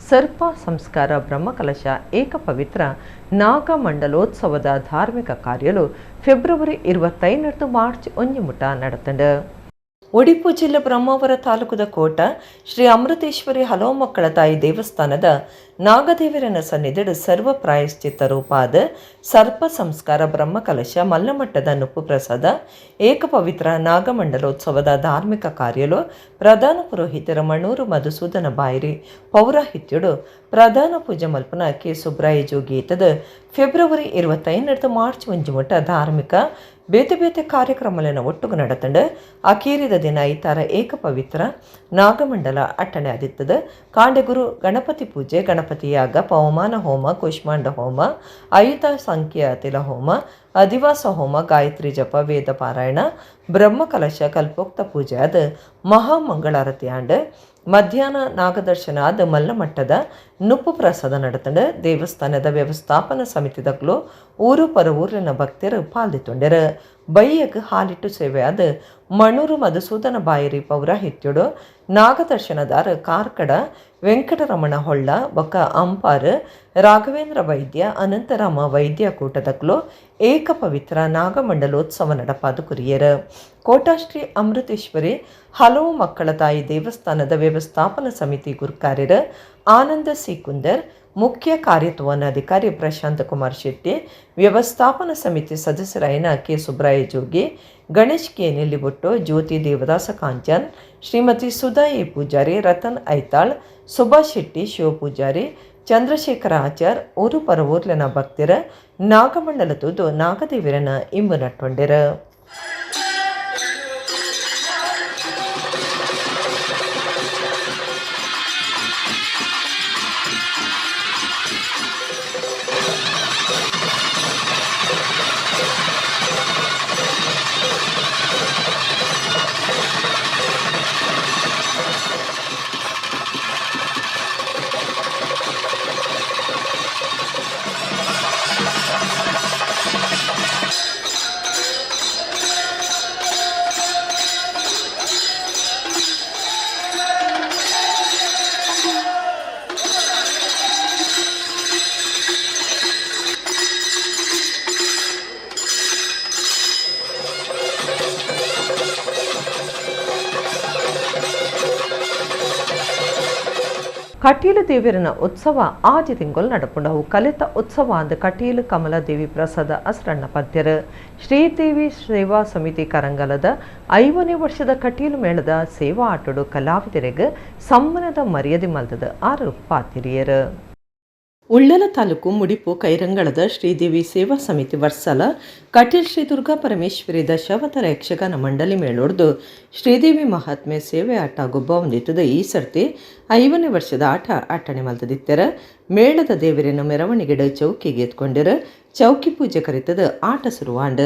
ಸರ್ಪ ಸಂಸ್ಕಾರ ಬ್ರಹ್ಮಕಲಶ ಏಕಪವಿತ್ರ ನಾಗಮಂಡಲೋತ್ಸವದ ಧಾರ್ಮಿಕ ಕಾರ್ಯಲು ಫೆಬ್ರವರಿ 25 ಮಾರ್ಚ್ 1 ಮುಟ ನಡೆತಂಡು. ಉಡುಪಿ ಜಿಲ್ಲೆ ಬ್ರಹ್ಮಾವರ ತಾಲೂಕದ ಕೋಟ ಶ್ರೀ ಅಮೃತೇಶ್ವರಿ ಹಲವು ಮಕ್ಕಳ ತಾಯಿ ದೇವಸ್ಥಾನದ ನಾಗದೇವರನ ಸನ್ನಿಧಿಡು ಸರ್ವ ಪ್ರಾಯಶ್ಚಿತ್ತ ರೂಪಾದ ಸರ್ಪ ಸಂಸ್ಕಾರ ಬ್ರಹ್ಮಕಲಶ ಮಲ್ಲಮಟ್ಟದ ನುಪ್ಪು ಪ್ರಸಾದ ಏಕಪವಿತ್ರ ನಾಗಮಂಡಲೋತ್ಸವದ ಧಾರ್ಮಿಕ ಕಾರ್ಯಲು ಪ್ರಧಾನ ಪುರೋಹಿತರ ಮಣೂರು ಮಧುಸೂದನ ಬಾಯಿರಿ ಪೌರಾಹಿತ್ಯಡು ಪ್ರಧಾನ ಪೂಜೆ ಮಲ್ಪನ ಕೆ ಸುಬ್ರಾಯ ಜೋಗೀತದ ಫೆಬ್ರವರಿ 25 ಮಾರ್ಚ್ 1 ಮುಟ ಧಾರ್ಮಿಕ ಬೇತೆ ಬೇತೆ ಕಾರ್ಯಕ್ರಮಗಳನ್ನು ಒಟ್ಟುಗು ನಡೆತಂಡು. ಅಕೀರಿದ ದಿನ ಇತರ ಏಕಪವಿತ್ರ ನಾಗಮಂಡಲ ಅಟ್ಟಣೆ ಆದಿತ್ತದ. ಕಾಂಡೆಗುರು ಗಣಪತಿ ಪೂಜೆ, ಗಣಪತಿ ಯಾಗ, ಪವಮಾನ ಹೋಮ, ಕುಷ್ಮಾಂಡ ಹೋಮ, ಆಯುಧ ಸಂಖ್ಯೆ ತಿಲ ಹೋಮ, ಅಧಿವಾಸ ಹೋಮ, ಗಾಯತ್ರಿ ಜಪ, ವೇದ ಪಾರಾಯಣ, ಬ್ರಹ್ಮಕಲಶ, ಕಲ್ಪೋಕ್ತ ಪೂಜೆ ಆದ ಮಹಾಮಂಗಳಾರತಿ ಆಂಡ್ ಮಧ್ಯಾಹ್ನ ನಾಗದರ್ಶನ ಆದ ಮಲ್ಲಮಟ್ಟದ ನುಪ್ಪು ಪ್ರಸಾದ ನಡೆತಂಡು. ದೇವಸ್ಥಾನದ ವ್ಯವಸ್ಥಾಪನಾ ಸಮಿತಿದಕ್ಲು ಊರು ಪರ ಊರಿನ ಭಕ್ತರು ಪಾಲ್ದಿತ್ತೊಂಡರು. ಬೈಯಕ್ ಹಾಲಿಟ್ಟು ಸೇವೆ ಆದ ಮಣೂರು ಮಧುಸೂದನ ಬಾಯಿರಿ ಪೌರಾಹಿತ್ಯಡು ನಾಗದರ್ಶನದಾರ ಕಾರ್ಕಡ ವೆಂಕಟರಮಣ ಹೊಳ್ಳ ಬೊಕ್ಕ ಅಂಪಾರ್ ರಾಘವೇಂದ್ರ ವೈದ್ಯ ಅನಂತರಾಮ ವೈದ್ಯ ಕೂಟದಕ್ಲು ಏಕಪವಿತ್ರ ನಾಗಮಂಡಲೋತ್ಸವ ನಡಪಾದು ಕುರಿಯರು. ಕೋಟಾಶ್ರೀ ಅಮೃತೇಶ್ವರಿ ಹಲವು ಮಕ್ಕಳ ತಾಯಿ ದೇವಸ್ಥಾನದ ವ್ಯವಸ್ಥಾಪನಾ ಸಮಿತಿ ಗುರುಕಾರ್ಯರು ಆನಂದ ಸಿ ಕುಂದರ್, ಮುಖ್ಯ ಕಾರ್ಯತ್ವನಾಧಿಕಾರಿ ಪ್ರಶಾಂತ್ ಕುಮಾರ್ ಶೆಟ್ಟಿ, ವ್ಯವಸ್ಥಾಪನಾ ಸಮಿತಿ ಸದಸ್ಯರಾಯನ K Subraya Jogi, Ganesh K Nellibottu, Jyothi Devadasa Kanchan, Shrimati Sudha A Poojary, Ratan Aithal, Subhash Shetty, Shiva Poojary, Chandrashekara Achar, ಊರು ಪರವೂರ್ಲನ ಭಕ್ತರ ನಾಗಮಂಡಲ ತೂದು ನಾಗದೇವರನ ಇಂಬು ನಟ್ಟೊಂಡೆರ. ಕಟೀಲು ದೇವರನ ಉತ್ಸವ ಆಜಿ ತಿಂಗೊಲ್ ನಡಪುಂಡು. ಅವು ಕಲಿತ ಉತ್ಸವ ಅಂದ್ ಕಟೀಲು ಕಮಲಾದೇವಿ ಪ್ರಸಾದ ಅಸ್ರಣ್ಣ ಪಂತೆರು. ಶ್ರೀದೇವಿ ಸೇವಾ ಸಮಿತಿ ಕರಂಗಲದ 50ನೇ ವರ್ಷದ ಕಟೀಲು ಮೇಳದ ಸೇವಾ ಆಟೋಡು ಕಲಾವಿದರಿಗೆ ಸಮ್ಮಾನದ ಮರ್ಯಾದೆ ಮಲ್ತದ ಆರು ಪಾತಿರಿಯರು. ಉಳ್ಳಲ ತಾಲೂಕು ಮುಡಿಪು ಕೈರಂಗಳದ ಶ್ರೀದೇವಿ ಸೇವಾ ಸಮಿತಿ ವರ್ಸಲ ಕಟೀಲ್ ಶ್ರೀ ದುರ್ಗಾ ಪರಮೇಶ್ವರಿ ದಶಾವತಾರ ಯಕ್ಷಗಾನ ಮಂಡಳಿ ಮೇಳೊಡ್ದು ಶ್ರೀದೇವಿ ಮಹಾತ್ಮೆ ಸೇವೆ ಆಟ ಗೊಬ್ಬ ಹೊಂದಿತ್ತದ. ಈ ಸರ್ತಿ 50ನೇ ವರ್ಷದ ಆಟ ಆಟಣೆ ಮಲ್ತದಿತ್ತರ. ಮೇಳದ ದೇವರಿನ ಮೆರವಣಿಗೆಡ ಚೌಕಿಗೆ ಎತ್ಕೊಂಡಿರ ಚೌಕಿ ಪೂಜೆ ಕರಿತದ ಆಟ ಶುರುವಾಂಡ್.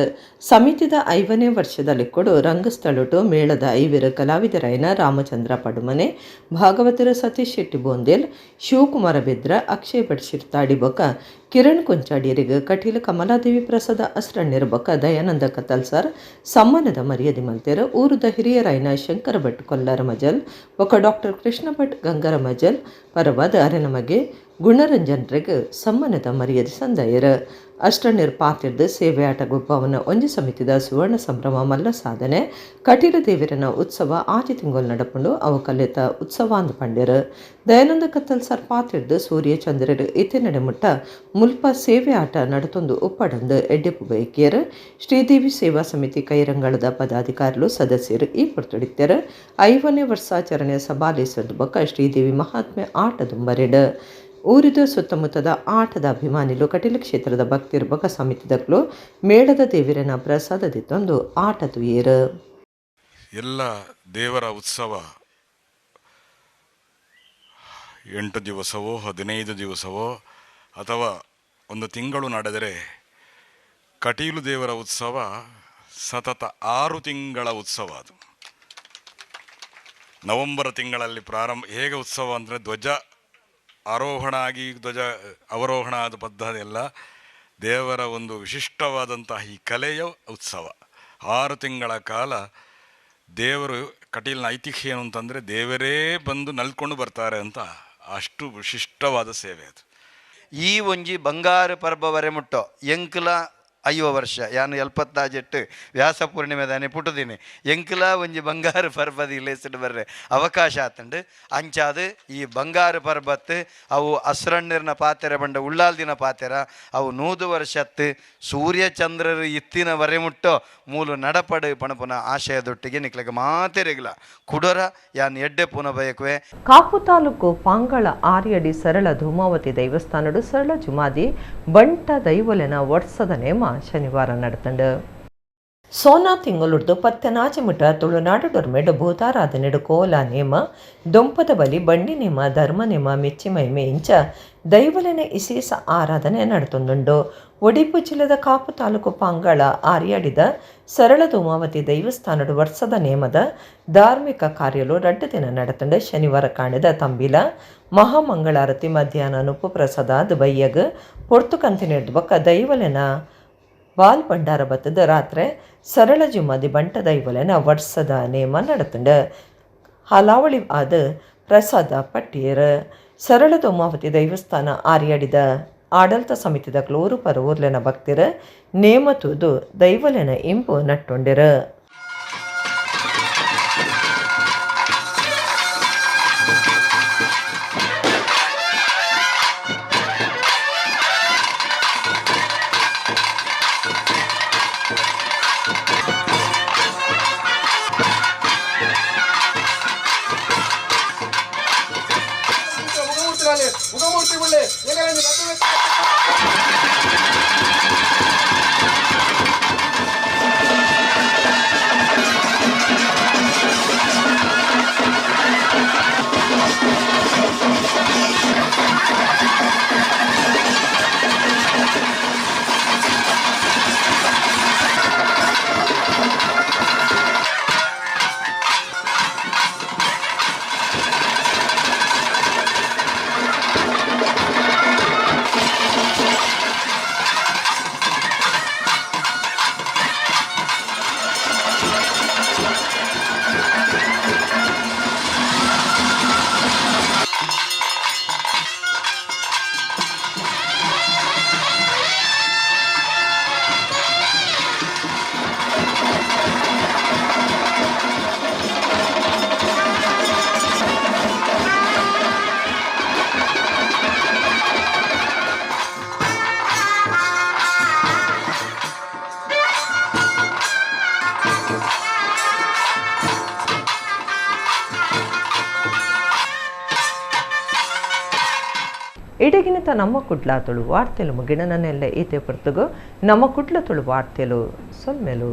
ಸಮಿತಿದ 50ನೇ ವರ್ಷದ ಲೆಕ್ಕೊಡು ರಂಗಸ್ಥಳಟು ಮೇಳದ ಐವರು ಕಲಾವಿದರಾಯನ ರಾಮಚಂದ್ರ ಪಡುಮನೆ, ಭಾಗವತರ ಸತೀಶ್ ಶೆಟ್ಟಿ ಬೋಂದೇಲ್, ಶಿವಕುಮಾರ ಬೆದ್ರ, ಅಕ್ಷಯ್ ಭಟ್ ಶಿರ್ತಾಡಿ ಬೊಕ್ಕ ಕಿರಣ್ ಕೊಂಚಾಡಿಯರಿಗೆ ಕಟೀಲು ಕಮಲಾದೇವಿ ಪ್ರಸಾದ ಅಸ್ರಣ್ಯರ ಬೊಕ್ಕ ದಯಾನಂದ ಕತಲ್ಸರ್ ಸಮ್ಮಾನದ ಮರ್ಯಾದೆ ಮಲ್ತೆರ. ಊರುದ ಹಿರಿಯರಾಯನ ಶಂಕರ ಭಟ್ ಕೊಲ್ಲರ ಮಜಲ್ ಬೊಕ್ಕ ಡಾಕ್ಟರ್ ಕೃಷ್ಣ ಭಟ್ ಗಂಗರ ಮಜಲ್ ಪರವಾದ ಅರೆನಮಗೆ ಗುಣರಂಜನ್ರಿಗೆ ಸಮ್ಮಾನದ ಮರ್ಯಾದೆ ಸಂದಾಯರ. ಅಷ್ಟಣ್ಣರ್ ಪಾತಿರ್ದು ಸೇವೆ ಆಟ ಗೊಬ್ಬವನ ಒಂಜಿ ಸಮಿತಿದ ಸುವರ್ಣ ಸಂಭ್ರಮ ಮಲ್ಲ ಸಾಧನೆ. ಕಟೀಲು ದೇವರನ ಉತ್ಸವ ಆಜಿ ತಿಂಗೊಲ್ ನಡಪುಂಡು. ಅವು ಕಲಿತ ಉತ್ಸವ ಅಂದ್ ಪಂಡೆರು. ದಯಾನಂದ ಕತ್ತಲ್ ಸರ್ ಪಾತಿರ್ದು ಸೂರ್ಯ ಚಂದ್ರರು ಇತ್ತೆ ನಡೆಮುಟ್ಟ ಮುಲ್ಪ ಸೇವೆ ಆಟ ನಡತೊಂದು ಉಪ್ಪಡಂದು ಎಡ್ಡೆಪು ಬಯಕಿಯರು. ಶ್ರೀದೇವಿ ಸೇವಾ ಸಮಿತಿ ಕೈರಂಗಳದ ಪದಾಧಿಕಾರಿಗಳು ಸದಸ್ಯರು ಈ ಪೊರ್ತುಡಿತ್ತಾರೆ. 50ನೇ ವರ್ಷಾಚರಣೆ ಸಭಾಲೇಸದ ಬೊಕ್ಕ ಶ್ರೀದೇವಿ ಮಹಾತ್ಮೆ ಆಟದುಂಬರೆಡು. ಊರಿದ ಸುತ್ತಮುತ್ತದ ಆಟದ ಅಭಿಮಾನಿಲು ಕಟೀಲು ಕ್ಷೇತ್ರದ ಭಕ್ತಿರು ಬೊಕ್ಕ ಸಮಿತಿದಕ್ಲು ಮೇಳದ ದೇವರನ ಪ್ರಸಾದದಿತ್ತೊಂದು ಆಟ ತುಯೇರು. ಎಲ್ಲ ದೇವರ ಉತ್ಸವ 8 ದಿವಸವೋ 15 ದಿವಸವೋ ಅಥವಾ ಒಂದು ತಿಂಗಳು ನಡೆದರೆ ಕಟೀಲು ದೇವರ ಉತ್ಸವ ಸತತ 6 ತಿಂಗಳ ಉತ್ಸವ. ಅದು ನವೆಂಬರ್ ತಿಂಗಳಲ್ಲಿ ಪ್ರಾರಂಭ. ಹೇಗೆ ಉತ್ಸವ ಅಂದರೆ ಧ್ವಜ ಆರೋಹಣ ಆಗಿ ಧ್ವಜ ಅವರೋಹಣ ಆದ ಪದ್ಧತಿ ಎಲ್ಲ ದೇವರ ಒಂದು ವಿಶಿಷ್ಟವಾದಂತಹ ಈ ಕಲೆಯ ಉತ್ಸವ. 6 ತಿಂಗಳ ಕಾಲ ದೇವರು ಕಟೀಲಿನ ಐತಿಹ್ಯ ಏನು ಅಂತಂದರೆ ದೇವರೇ ಬಂದು ನಲ್ಕೊಂಡು ಬರ್ತಾರೆ ಅಂತ, ಅಷ್ಟು ವಿಶಿಷ್ಟವಾದ ಸೇವೆ ಅದು. ಈ ಒಂಜಿ ಬಂಗಾರ ಪರ್ಬವರೆ ಮುಟ್ಟೋ ಎಂಕಲ 50 ವರ್ಷ ಯಾನು 78 ವ್ಯಾಸ ಪೂರ್ಣಿಮೆ ದಾನೆ ಪುಟ್ಟುದೀನಿ. ಎಂಕಲ ಒಂಜಿ ಬಂಗಾರ ಪರ್ಬದ ಇಲ್ಲೇಸಿಟ್ಟು ಬರ್ರೆ ಅವಕಾಶ ಆತಂಡು. ಅಂಚಾದ ಈ ಬಂಗಾರ ಪರ್ಬತ್ತು ಅವು ಅಸ್ರಣ್ಣರ್ನ ಪಾತೆರ ಬಂಡ ಉಳ್ಳಾಲ್ದಿನ ಪಾತೆರ ಅವು 100 ವರ್ಷತ್ತು ಸೂರ್ಯ ಚಂದ್ರರು ಇತ್ತಿನ ವರೆ ಮುಟ್ಟೋ ಮೂಲು ನಡಪಡು ಪಣಪುನ ಆಶಯದೊಟ್ಟಿಗೆ ನಿಕ್ಲಗ ಮಾತೆರೆಗ್ಲ ಕುಡರ ಯಾನ್ ಎಡ್ಡೆ ಪುನ ಬಯಕುವೆ. ಕಾಪು ತಾಲೂಕು ಪಾಂಗಳ ಆರ್ಯಡಿ ಸರಳ ಧೂಮಾವತಿ ದೈವಸ್ಥಾನಡು ಸರಳ ಜುಮಾದಿ ಬಂಟ ದೈವಲೆನ ವರ್ಷದ ನೇಮ ಶನಿವಾರ ನಡೆತಂಡು. ಸೋನಾ ತಿಂಗಳುಡ್ದು ಪತ್ತನಾಚಿ ಮುಟ ತುಳುನಾಡು ಡೊರ್ಮೆಡ್ ಭೂತಾರಾಧನೆಡು ಕೋಲ ನೇಮ, ದೊಂಪದ ಬಲಿ, ಬಂಡಿ ನೇಮ, ಧರ್ಮ ನೇಮ, ಮೆಚ್ಚಿ ಮೈಮೆ ಇಂಚ ದೈವಲೆನ ಇಸೇಸ ಆರಾಧನೆ ನಡೆತೊಂದುಂಡು. ಒಡಿಪು ಜಿಲ್ಲೆದ ಕಾಪು ತಾಲೂಕು ಪಾಂಗಳ ಆರ್ಯಾಡಿದ ಸರಳ ಧೂಮಾವತಿ ದೈವಸ್ಥಾನಡು ವರ್ಷದ ನೇಮದ ಧಾರ್ಮಿಕ ಕಾರ್ಯಲು 2 ದಿನ ನಡೆತಂಡು. ಶನಿವಾರ ಕಾಣಿದ ತಂಬಿಲ ಮಹಾಮಂಗಳಾರತಿ, ಮಧ್ಯಾಹ್ನ ನುಪ್ಪು ಪ್ರಸಾದ ಬಯ್ಯಗ್ ಪೊರ್ತು ಕಂತಿ ನೀಡ್ದು ಬೊಕ್ಕ ದೈವಲೆನ ಬಾಲ್ ಭಂಡಾರ ಬತ್ತದ ರಾತ್ರಿ ಸರಳ ಜುಮಾದಿ ಬಂಟ ದೈವಲೆನ ವರ್ಷದ ನೇಮ ನಡೆತಂಡು. ಹಲಾವಳಿ ಆದ ಪ್ರಸಾದ ಪಟ್ಟಿಯರು. ಸರಳ ಧೂಮಾವತಿ ದೈವಸ್ಥಾನ ಆರ್ಯಾಡಿದ ಆಡಳಿತ ಸಮಿತಿದ ಕ್ಲೋರು ಪರವೂರ್ಲೆನ ಭಕ್ತಿರ ನೇಮ ತೂದು ದೈವಲೆನ ಇಂಪು ನಟ್ಟೊಂಡಿರು. ಇಡಗಿನತ ನಮ್ಮ ಕುಡ್ಲ ತುಳು ವಾರ್ತೆಲು ಮುಗಿಣನನ್ನೆಲ್ಲ ಈತೆ ಪೊರ್ತುಗು ನಮ್ಮ ಕುಡ್ಲ ತುಳು ವಾರ್ತೆಲು ಸೊಲ್ಮೆಲು.